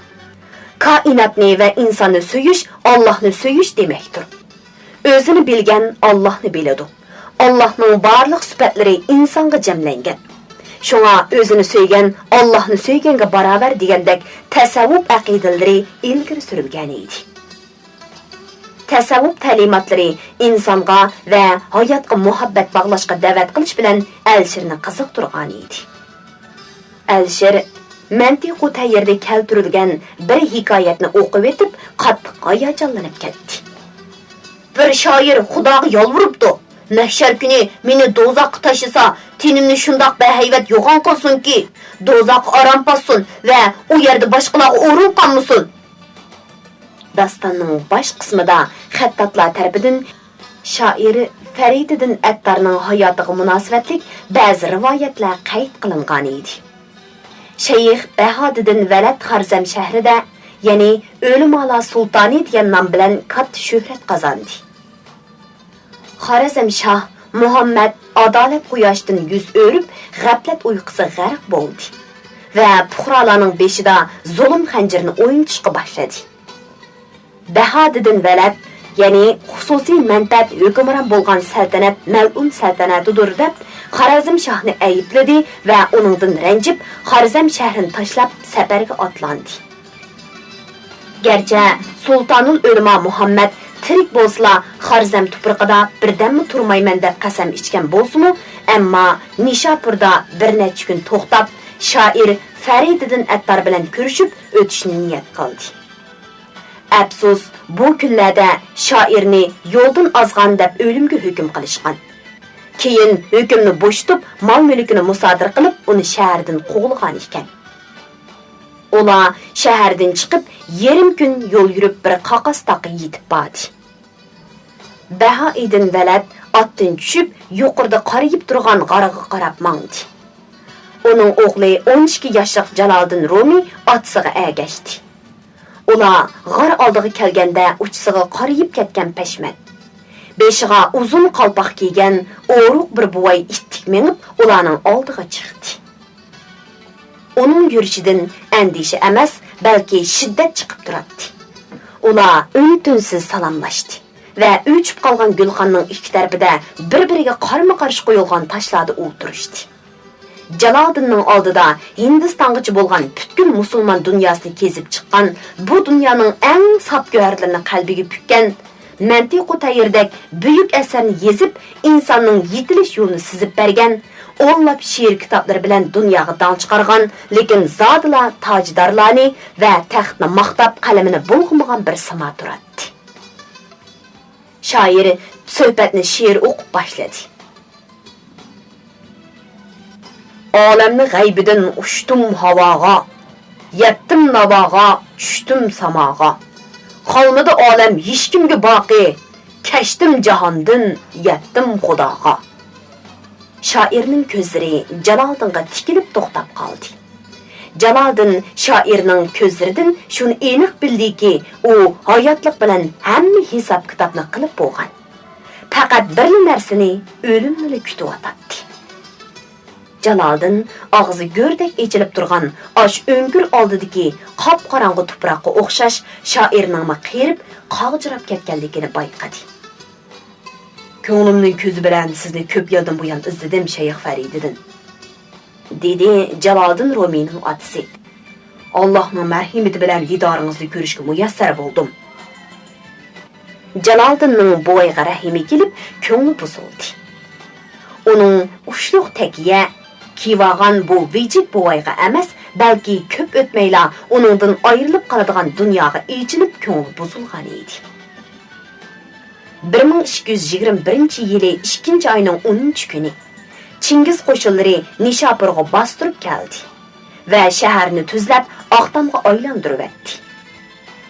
كائىناتنى ۋە ئىنساننى سۆيۈش ئاللاھنى سۆيۈش دېمەكتۇر. ئۆزىنى بىلگەن ئاللاھنى بىلىدۇ. ئاللاھنىڭ بارلىق سۈپەتلىرى ئىنسانغا جەملەنگەن. شۇڭا ئۆزىنى سۆيگەن ئاللاھنى سۆيگەنگە باراۋەر دېگەندەك تەسەۋۋۇپ ئەقىدىلىرى ئىلگىرى سۈرۈلگەن ئىدى. تەسەۋۋۇپ تەلىماتلىرى ئىنسانغا ۋە ھاياتقا مۇھەببەت باغلاشقا دەۋەت قىلىش بىلەن ئەلىشىرنى قىزىقتۇرغان ئىدى. ئەلىشىر مەنتىقۇ تەييىردە كەلتۈرۈلگەن بىر ھېكايەتنى ئوقۇۋېتىپ، قاتتىق ھاياجانلىنىپ كەتتى. بىر شائىر خۇداغا يالۋۇرۇپتۇ، «مەھشەر كۈنى مېنى دوزاخقا تاشلىسا، تېنىمنى شۇنداق بەھەيۋەت يوغان قىلسۇنكى، دوزاخقا ئارام پاتسۇن ۋە ئۇ يەردە باشقىلارغا ئورۇن قالمىسۇن.» داستاننىڭ باش قىسمىدا خەتتاتلار تەرىپىدىن شائىر فەرىدىدىن ئەتتارنىڭ ھاياتىغا مۇناسىۋەتلىك بەزى رىۋايەتلەر قەيت قىلىنغان ئىدى. شەيخ بەھادىدىن ۋەلەد خارزەم شەھىرىدە، يەنى ئۆلىمالار سۇلتانى دېگەن نام بىلەن كاتتا شۆھرەت قازاندى. خارەزم شاھ مۇھەممەد ئادالەت قۇياشتىن يۈز ئۆرۈپ، غەپلەت ئۇيقۇسىغا غەرق بولدى ۋە پۇقرالارنىڭ بېشىدا زۇلۇم خەنجىرىنى ئوينىتىشقا باشلىدى. بەھادىدىن ۋەلەد، يەنى خۇسۇسىي مەنپەئەت ھۆكۈمران بولغان سەلتەنەت مەلئۇن سەلتەنەتىدۇر دەپ، خارەزم شاھنى ئەيىبلىدى ۋە ئۇنىڭدىن رەنجىپ، خارەزم شەھىرىنى تاشلاپ سەپەرگە ئاتلاندى. گەرچە سۇلتانۇل ئۆلىما مۇھەممەد تىرىك بولسىلا، خارزەم تۇپرىقىدا بىردەممۇ تۇرمايمەن دەپ قەسەم ئىچكەن بولسىمۇ، ئەمما نىشاپۇردا بىر نەچچە كۈن توختاپ، شائىر فەرىدىدىن ئەتتار بىلەن كۆرۈشۈپ ئۆتۈشنى نىيەت قىلدى. ئەپسۇس، بۇ كۈنلەردە شائىرنى يولدىن ئازغان دەپ ئۆلۈمگە ھۆكۈم قىلىشقان. كېيىن ھۆكۈمنى بوشىتىپ، مال-مۈلكىنى مۇسادىرە قىلىپ، ئۇنى شەھەردىن قوغلىغان ئىكەن. ئۇلار شەھەردىن چىقىپ، يېرىم كۈن يول يۈرۈپ، بىر قاقاس تاغقا يېتىپ باردى. بەھائىدىن ۋەلەد ئاتتىن چۈشۈپ، يۇقىرىدا قارىيىپ تۇرغان غارغا قاراپ ماڭدى. ئۇنىڭ ئوغلى ئون ئىككى ياشلىق جالالىدىن رومى ئاتىسىغا ئەگەشتى. ئۇلار غار ئالدىغا كەلگەندە، ئۇچىسىغا قارىيىپ كەتكەن پەشمەت، بېشىغا ئۇزۇن قالپاق كىيگەن ئورۇق بىر بوۋاي ئىتتىك مېڭىپ، ئۇلارنىڭ ئالدىغا چىقتى. ئۇنىڭ يۈرۈشىدىن ئەندىشە ئەمەس، بەلكى شىددەت چىقىپ تۇراتتى. ئۇلار ئۈن-تىنسىز سالاملاشتى ۋە ئۆچۈپ قالغان گۈلخاننىڭ ئىككى تەرىپىدە بىر-بىرىگە قارمۇ-قارشى قويۇلغان تاشلاردا ئولتۇرۇشتى. جالالىدىننىڭ ئالدىدا ھىندىستانغىچە بولغان پۈتكۈل مۇسۇلمان دۇنياسىنى كېزىپ چىققان، بۇ دۇنيانىڭ ئەڭ ساپ گۆھەرلىرىنى قەلبىگە پۈككەن، مەنتىقۇ تەييىردەك بۈيۈك ئەسەرنى يېزىپ، ئىنساننىڭ يېتىلىش يولىنى سىزىپ بەرگەن، ئونلاپ شېئىر كىتابلىرى بىلەن دۇنياغا داڭ چىقارغان، لېكىن زادىلا تاجدارلارنى ۋە تەختنى ماختاپ، قەلىمىنى بۇلغىمىغان بىر سىما تۇراتتى. شائىر سۆھبەتنى شېئىر ئوقۇپ باشلىدى. ئالەمنى غەيبىدىن ئۇچتۇم ھاۋاغا، يەتتىم ناۋاغا، چۈشتۈم ساماغا. قالمىدى ئالەم ھېچكىمگە باقى، كەچتىم جاھاندىن، يەتتىم خۇداغا. شائىرنىڭ كۆزلىرى جالالىدىنغا تىكىلىپ توختاپ قالدى. جالالىدىن شائىرنىڭ كۆزلىرىدىن شۇنى ئېنىق بىلدىكى، ئۇ ھاياتلىق بىلەن ھەممە ھېساب-كىتابنى قىلىپ بولغان. پەقەت بىرلا نەرسىنى ئۆلۈمنىلا كۈتۈۋاتاتتى. جالالىدىن ئاغزى گۆردەك ئېچىلىپ تۇرغان ئاشۇ ئۆڭكۈر ئالدىدىكى قاپقاراڭغۇ تۇپراققا ئوخشاش شائىرنىڭمۇ قېرىپ، قاغجىراپ كەتكەنلىكىنى بايقىدى. كۆڭلۈمنىڭ كۆزى بىلەن سىزنى كۆپ يىلدىن بۇيان ئىزدىدىم، شەيخ فەرىدىدىن. دېدى جالالىدىن رومىنىڭ ئاتىسى. ئاللاھنىڭ مەرھىمىتى بىلەن دىدارىڭىزنى كۆرۈشكە مۇيەسسەر بولدۇم. جالالىدىننىڭ بوۋايغا رەھىمى كېلىپ، كۆڭلى بۇزۇلدى. ئۇنىڭ ئۇچلۇق تەكىيە كىيىۋالغان بۇ ۋىجىك بوۋايغا ئەمەس، بەلكى كۆپ ئۆتمەيلا ئۇنىڭدىن ئايرىلىپ قالىدىغان دۇنياغا ئېچىنىپ، كۆڭلى بۇزۇلغان ئىدى. بىر مىڭ ئىككى يۈز يىگىرمە بىرىنچى يىلى ئىككىنچى ئاينىڭ ئونىنچى كۈنى چىڭگىز قوشۇنلىرى نىشاپۇرغا باستۇرۇپ كەلدى ۋە شەھەرنى تۈزلەپ، ئاقتامغا ئايلاندۇرۇۋەتتى.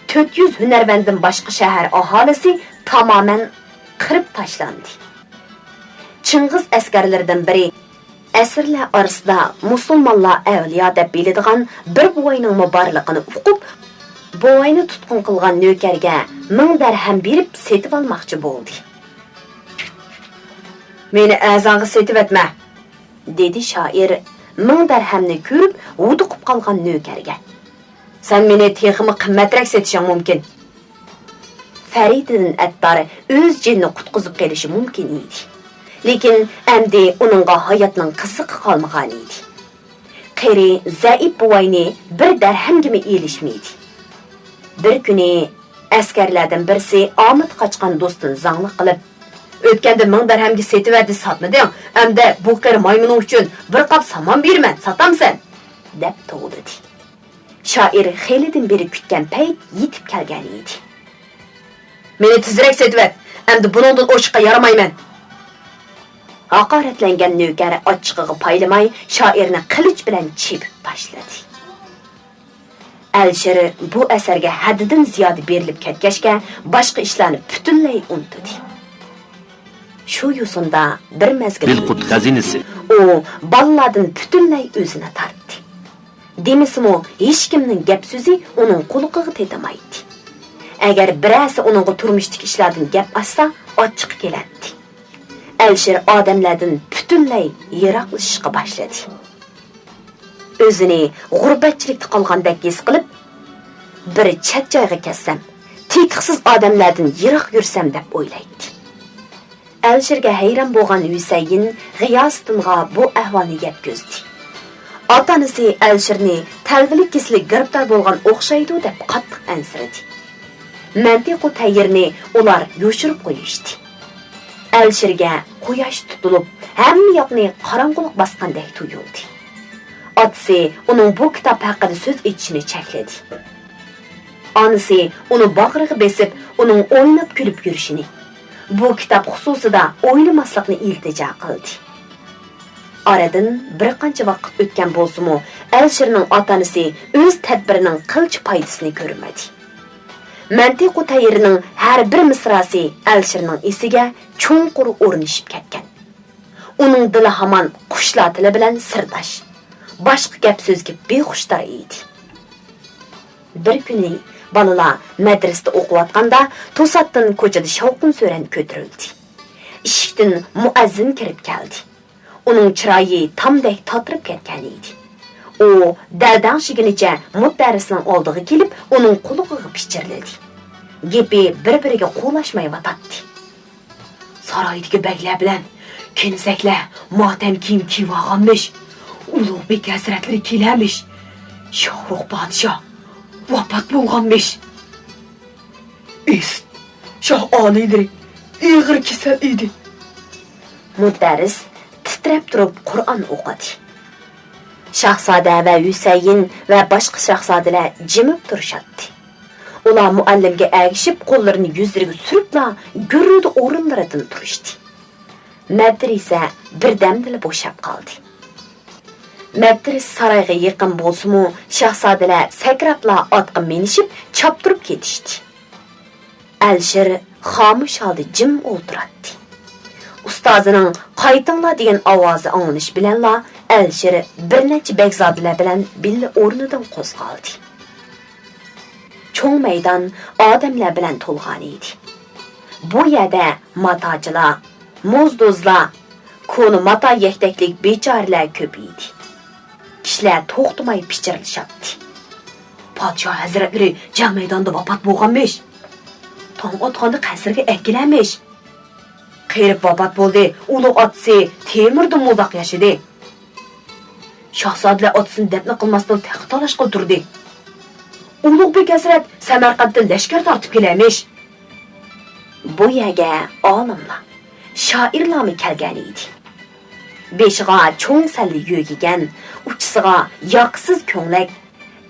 تۆت يۈز ھۈنەرۋەندتىن باشقا شەھەر ئاھالىسى تامامەن قىرىپ تاشلاندى. چىڭگىز ئەسكەرلىرىدىن بىرى ئەسىرلەر ئارىسىدا مۇسۇلمانلار ئەۋلىيا دەپ بىلىدىغان بىر بوۋاينىڭمۇ بارلىقىنى ئۇقۇپ، بوۋاينى تۇتقۇن قىلغان نۆكەرگە مىڭ دەرھەم بېرىپ سېتىۋالماقچى بولدى. «مېنى ئەرزانغا سېتىۋەتمە!» دېدى شائىر مىڭ دەرھەمنى كۆرۈپ ھودۇقۇپ قالغان نۆكەرگە. «سەن مېنى تېخىمۇ قىممەترەك سېتىشىڭ مۇمكىن.» فەرىدىدىن ئەتتار ئۆز جېنىنى قۇتقۇزۇپ قېلىشى مۇمكىن ئىدى. لېكىن ئەمدى ئۇنىڭغا ھاياتنىڭ قىزىقى قالمىغانىدى. قېرى زەئىپ بوۋاينى بىر دەرھەمگىمۇ ئېلىشمىدى. بىر كۈنى ئەسكەرلەردىن بىرسى ئامىتى قاچقان دوستىنى زاڭلىق قىلىپ، «ئۆتكەندە مىڭ دەرھەمگە سېتىۋەردى، ساتمىدىڭ، ئەمدى بۇ قېرى مايمۇنۇڭ ئۈچۈن بىر قاپ سامان بېرىمەن، ساتامسەن؟» دەپ توۋلىدى. شائىر خېلىدىن بېرى كۈتكەن پەيت يېتىپ كەلگەن ئىدى. «مېنى تېزرەك سېتىۋەت، ئەمدى بۇنىڭدىن ئوشۇققا يارىمايمەن!» ھاقارەتلەنگەن نۆكەر ئاچچىقىغا پايلىماي، شائىرنى قىلىچ بىلەن چېپىپ تاشلىدى. ئەلىشىر بۇ ئەسەرگە ھەددىدىن زىيادە بېرىلىپ كەتكەچكە، باشقا ئىشلارنى پۈتۈنلەي ئۇنتۇدى. شۇ يوسۇندا بىر مەزگىل بىلقۇت خەزىنىسى. ئۇ بالىلاردىن پۈتۈنلەي ئۆزىنى تارتتى. دېمىسىمۇ، ھېچكىمنىڭ گەپ-سۆزى ئۇنىڭ قۇلىقىغا تېتىمايتتى. ئەگەر بىرەرسى ئۇنىڭغا تۇرمۇشتىكى ئىشلاردىن گەپ ئاچسا، ئاچچىقى كېلەتتى. ئەلىشىر ئادەملەردىن پۈتۈنلەي يىراقلىشىشقا باشلىدى. ئۆزىنى غۇربەتچىلىكتە قالغاندەك ھېس قىلىپ، بىر چەت جايغا كەتسەم، تېتىقسىز ئادەملەردىن يىراق يۈرسەم دەپ ئويلايتتى. ئەلىشىرگە ھەيران بولغان ھۈسەيىن غىياسىدىنغا بۇ ئەھۋالنى يەتكۈزدى. ئاتا-ئانىسى ئەلىشىرنى تەلۋىلىك كېسىلىگە گىرىپتار بولغان ئوخشايدۇ دەپ قاتتىق ئەنسىرىدى. مەنتىقۇ تەيرنى ئۇلار يوشۇرۇپ قويۇشتى. ئەلىشىرگە قۇياش تۇتۇلۇپ، ھەممە ياقنى قاراڭغۇلۇق باسقاندەك تۇيۇلدى. ئاتىسى ئۇنىڭ بۇ كىتاب ھەققىدە سۆز ئېچىشىنى چەكلىدى. ئانىسى ئۇنى باغرىغا بېسىپ، ئۇنىڭ ئويناپ كۈلۈپ يۈرۈشىنى، بۇ كىتاب خۇسۇسىدا ئويلىماسلىقنى ئىلتىجا قىلدى. ئارىدىن بىر قانچە ۋاقىت ئۆتكەن بولسىمۇ، ئەلىشىرنىڭ ئاتا-ئانىسى ئۆز تەدبىرىنىڭ قىلچە پايدىسىنى كۆرمىدى. مەنتىقۇ تەيرنىڭ ھەر بىر مىسراسى ئەلىشىرنىڭ ئېسىگە چوڭقۇر ئورنىشىپ كەتكەن. ئۇنىڭ دىلى ھامان قۇشلار تىلى بىلەن سىرداش، باشقا گەپ-سۆزگە بىخۇشتار ئىدى. بىر كۈنى بالىلار مەدرىسىدە ئوقۇۋاتقاندا، توساتتىن كوچىدا شاۋقۇن-سۈرەن كۆتۈرۈلدى. ئىشىكتىن مۇئەززىن كىرىپ كەلدى. ئۇنىڭ چىرايى تامدەك تاتىرىپ كەتكەن ئىدى. ئۇ دەلدەڭشىگىنىچە مۇدەررىسنىڭ ئالدىغا كېلىپ، ئۇنىڭ قۇلىقىغا پىچىرلىدى. گېپى بىر-بىرىگە قۇلاشمايۋاتاتتى. سارايدىكى بەگلەر بىلەن كېنىزەكلەر ماتەم كىيىم كىيىۋالغانمىش. ئۇلۇغ بېك ھەزرەتلىرى كېلەرمىش. شاھرۇخ پادىشاھ ۋاپات بولغانمىش. ئىس، شاھ ئالىيلىرى ئېغىر كېسەل ئىدى. مۇدەررىس تىترەپ تۇرۇپ قۇرئان ئوقۇدى. شاھزادە ۋە ھۈسەيىن ۋە باشقا شاھزادىلەر جىمىپ تۇرۇشاتتى. ئۇلار مۇئەللىمگە ئەگىشىپ، قوللىرىنى يۈزلىرىگە سۈرۈپلا، گۈررىدە ئورۇنلىرىدىن تۇرۇشتى. مەدرىسە بىردەمدىلا بوشاپ قالدى. مەدرىسە سارايغا يېقىن بولسىمۇ، شاھزادىلەر سەكرەپلا ئاتقا مىنىشىپ، چاپتۇرۇپ كېتىشتى. ئەلىشىر خامۇش ھالدا جىم ئولتۇراتتى. ئۇستازىنىڭ «قايتىڭلار» دېگەن ئاۋازى ئاڭلىنىشى بىلەنلا، ئەلىشىر بىر نەچچە بەگزادىلەر بىلەن بىللە ئورنىدىن قوزغالدى. چوڭ مەيدان ئادەملەر بىلەن تولغان ئىدى. بۇ يەردە ماتاچىلار، موزدۇزلار، كونا ماتا يەكتەكلىك بىچارىلەر كۆپ ئىدى. كىشىلەر توختىماي پىچىرلىشاتتى. پادىشاھ ھەزرەتلىرى جەڭ مەيدانىدا ۋاپات بولغانمىش. تاڭ ئاتقاندا قەسىرگە ئەكېلەرمىش. قېرىپ ۋاپات بولدى، ئۇلۇغ ئاتىسى تېمۇردىنمۇ ئۇزاق ياشىدى. شاھزادىلەر ئاتىسىنى دەپنە قىلماستىن تەخت تالاشقا تۇردى. ئۇلۇغ بېك ھەزرەت سەمەرقەنتتىن لەشكەر تارتىپ كېلەرمىش. بۇ يەرگە ئالىملار، شائىرلارمۇ كەلگەن ئىدى. بېشىغا چوڭ سەللە يۆگىگەن، ئۇچىسىغا ياقىسىز كۆڭلەك،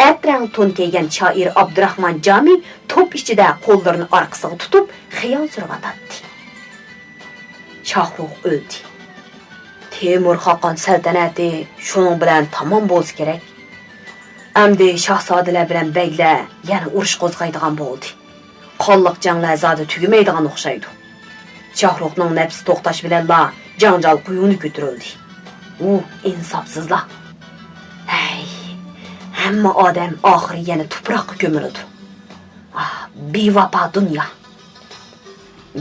ئەترەڭ تون كىيگەن شائىر ئابدۇراخمان جامى توپ ئىچىدە قوللىرىنى ئارقىسىغا تۇتۇپ خىيال سۈرۈۋاتاتتى. شاھرۇخ ئۆلدى. تېمۇر خاقان سەلتەنەتى شۇنىڭ بىلەن تامام بولسا كېرەك. ئەمدى شاھزادىلەر بىلەن بەگلەر يەنە ئۇرۇش قوزغايدىغان بولدى. قانلىق جەڭلەر زادى تۈگىمەيدىغان ئوخشايدۇ. شاھرۇخنىڭ نەپسى توختاش بىلەنلا جاڭجال قويۇنى كۆتۈرۈلدى. ئۇ ئىنساپسىزلا. ھەي، ھەممە ئادەم ئاخىرى يەنە تۇپراققا كۆمۈلىدۇ. ئاھ، بىۋاپا دۇنيا!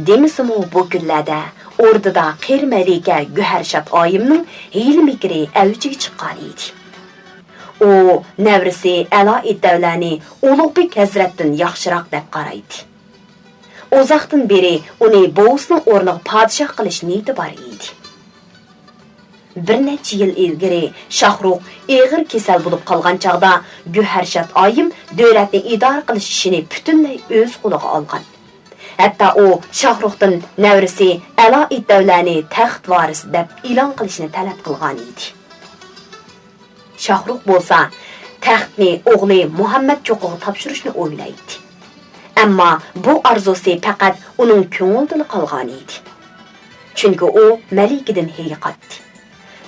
دېمىسىمۇ، بۇ كۈنلەردە ئوردىدا قېرى مەلىكە گۆھەرشاد ئايىمنىڭ ھىيلە-مىكرى ئەۋجىگە چىققان ئىدى. ئۇ نەۋرىسى ئەلائىدەۋلەنى ئۇلۇغبېك ھەزرەتتىن ياخشىراق دەپ قارايتتى. ئۇزاقتىن بېرى ئۇنى بوۋىسىنىڭ ئورنىغا پادىشاھ قىلىش نىيىتى بار ئىدى. بىر نەچچە يىل ئىلگىرى شاھرۇخ ئېغىر كېسەل بولۇپ قالغان چاغدا، گۆھەرشاد ئايىم دۆلەتنى ئىدارە قىلىش ئىشىنى پۈتۈنلەي ئۆز قولىغا ئالغان. ھەتتا ئۇ شاھرۇختىن نەۋرىسى ئەلا ئىتەۋلەنى تەخت ۋارىسى دەپ ئېلان قىلىشنى تەلەپ قىلغان ئىدى. شاھرۇخ بولسا تەختنى ئوغلى مۇھەممەت جوقىغا تاپشۇرۇشنى ئويلايتتى. ئەمما بۇ ئارزۇسى پەقەت ئۇنىڭ كۆڭلىدىلا قالغان ئىدى. چۈنكى ئۇ مەلىكىدىن ھېيىقاتتى.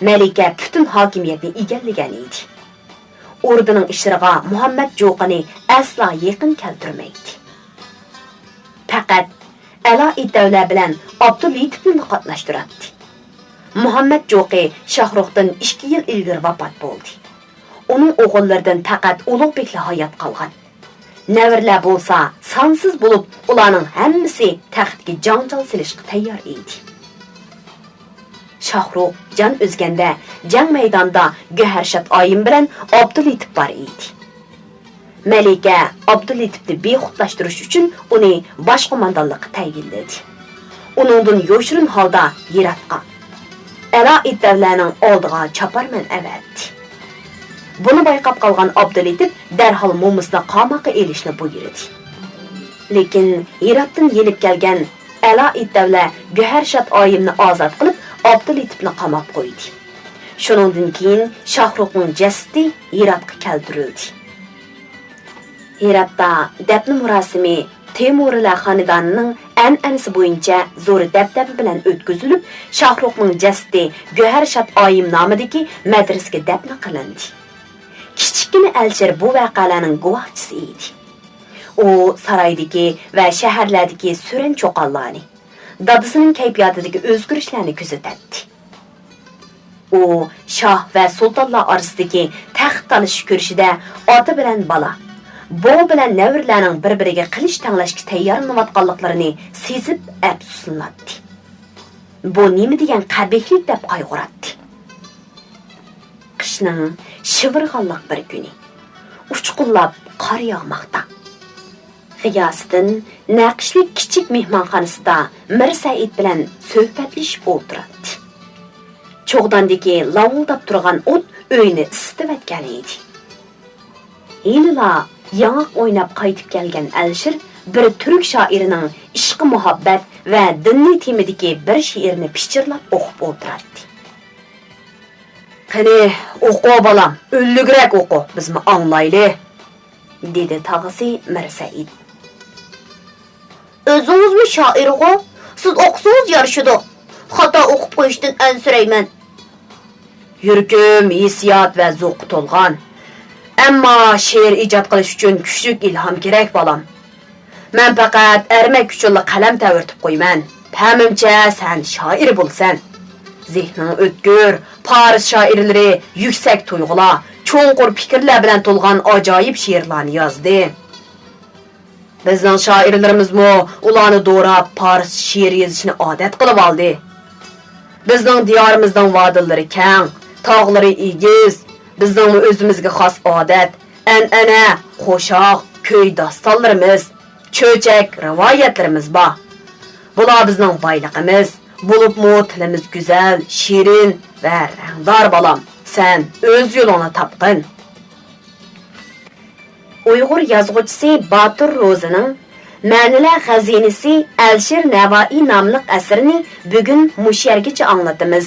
مەلىكە پۈتۈن ھاكىمىيەتنى ئىگىلىگەن ئىدى. ئوردىنىڭ ئىشلىرىغا مۇھەممەت جوقىنى ئەسلا يېقىن كەلتۈرمەيتتى. پەقەت ئەلا ئىتەۋلە بىلەن ئابدۇللېتىپنىلا قاتناشتۇراتتى. مۇھەممەت جوقى شاھرۇختىن ئىككى يىل ئىلگىرى ۋاپات بولدى. ئۇنىڭ ئوغۇللىرىدىن پەقەت ئۇلۇغ بېكلا ھايات قالغان. نەۋرىلەر بولسا سانسىز بولۇپ، ئۇلارنىڭ ھەممىسى تەختكە جاڭجال سېلىشقا تەييار ئىدى. شاھرۇخ جان ئۈزگەندە، جەڭ مەيدانىدا گۆھەرشاد ئايىم بىلەن ئابدۇللېتىپ بار ئىدى. مەلىكە ئابدۇللېتىپنى بىخۇدلاشتۇرۇش ئۈچۈن ئۇنى باش قوماندانلىققا تەيىنلىدى. ئۇنىڭدىن يوشۇرۇن ھالدا ھىراتقا، ئەلا ئىتەۋلەنىڭ ئالدىغا چاپارمەن ئەۋەتتى. بۇنى بايقاپ قالغان ئابدۇللېتىپ دەرھال مومىسىنى قاماققا ئېلىشنى بۇيرۇدى. لېكىن ھىراتتىن يېنىپ كەلگەن ئەلا ئىتەۋلە گۆھەرشاد ئايىمنى ئازاد قىلىپ، ئابدۇللېتىپنى قاماپ قويدى. شۇنىڭدىن كېيىن شاھرۇخنىڭ جەسىتى ھىراتقا كەلتۈرۈلدى. ھىراتتا دەپنە مۇراسىمى تېمۇرىلەر خانىدانىنىڭ ئەنئەنىسى بويىچە زور دەبدەبە بىلەن ئۆتكۈزۈلۈپ، شاھرۇخنىڭ جەسىتى گۆھەرشاد ئايىم نامىدىكى مەدرىسىگە دەپنە قىلىندى. كىچىككىنە ئەلىشىر بۇ ۋەقەلەرنىڭ گۇۋاھچىسى ئىدى. ئۇ سارايدىكى ۋە شەھەرلەردىكى سۈرەن-چوقانلارنى، دادىسىنىڭ كەيپىياتىدىكى ئۆزگىرىشلەرنى كۆزىتەتتى. ئۇ شاھ ۋە سۇلتانلار ئارىسىدىكى تەخت تالىشىش كۈرىشىدە ئاتا بىلەن بالا، بوۋا بىلەن نەۋرىلەرنىڭ بىر-بىرىگە قىلىچ تەڭلەشكە تەييارلىنىۋاتقانلىقلىرىنى سېزىپ ئەپسۇسلىناتتى. بۇ نېمە دېگەن قەبىھلىك دەپ قايغۇراتتى. قىشنىڭ شىۋىرغانلىق بىر كۈنى. ئۇچقۇنلاپ قار ياغماقتا. غىياسىدىن نەقىشلىك كىچىك مېھمانخانىسىدا مىر سەئىد بىلەن سۆھبەتلىشىپ ئولتۇراتتى. چوغداندىكى لاۋۇلداپ تۇرغان ئوت ئۆينى ئىسسىتىۋەتكەن ئىدى. ھېلىلا ياڭاق ئويناپ قايتىپ كەلگەن ئەلىشىر بىر تۈرك شائىرىنىڭ ئىشقى مۇھەببەت ۋە دىنىي تېمىدىكى بىر شېئىرىنى پىچىرلاپ ئوقۇپ ئولتۇراتتى. قېنى، ئوقۇ بالام، ئۈنلۈكرەك ئوقۇ، بىزمۇ ئاڭلايلى، دېدى تاغىسى مىر سەئىد. ئۆزىڭىزمۇ شائىرغۇ، سىز ئوقۇسىڭىز يارىشىدۇ. خاتا ئوقۇپ قويۇشتىن ئەنسىرەيمەن. يۈرىكىم ھېسسىيات ۋە زوققا تولغان. ئەمما شېئىر ئىجاد قىلىش ئۈچۈن كۈچلۈك ئىلھام كېرەك، بالام. مەن پەقەت ئەرمەك ئۈچۈنلا قەلەم تەۋرىتىپ قويىمەن. پەمىمچە، سەن شائىر بولىسەن. زېھنىڭ ئۆتكۈر، پارس شائىرلىرى يۈكسەك تۇيغۇلار، چوڭقۇر پىكىرلەر بىلەن تولغان ئاجايىپ شېئىرلارنى يازدى. بىزنىڭ شائىرلىرىمىزمۇ ئۇلارنى دوراپ، پارسچە شېئىر يېزىشنى ئادەت قىلىۋالدى. بىزنىڭ دىيارىمىزنىڭ ۋادىلىرى كەڭ، تاغلىرى ئېگىز. بىزنىڭمۇ ئۆزىمىزگە خاس ئادەت، ئەنئەنە، قوشاق، كۈي، داستانلىرىمىز، چۆچەك، رىۋايەتلىرىمىز بار. بۇلار بىزنىڭ بايلىقىمىز. بولۇپمۇ تىلىمىز گۈزەل، شېرىن ۋە رەڭدار، بالام. سەن ئۆز يولۇڭنى تاپقىن. ئۇيغۇر يازغۇچىسى باتۇر روزىنىڭ مەنىلەر خەزىنىسى ئەلىشىر نەۋائى ناملىق ئەسىرىنى بۈگۈن مۇشۇ يەرگىچە ئاڭلىتىمىز.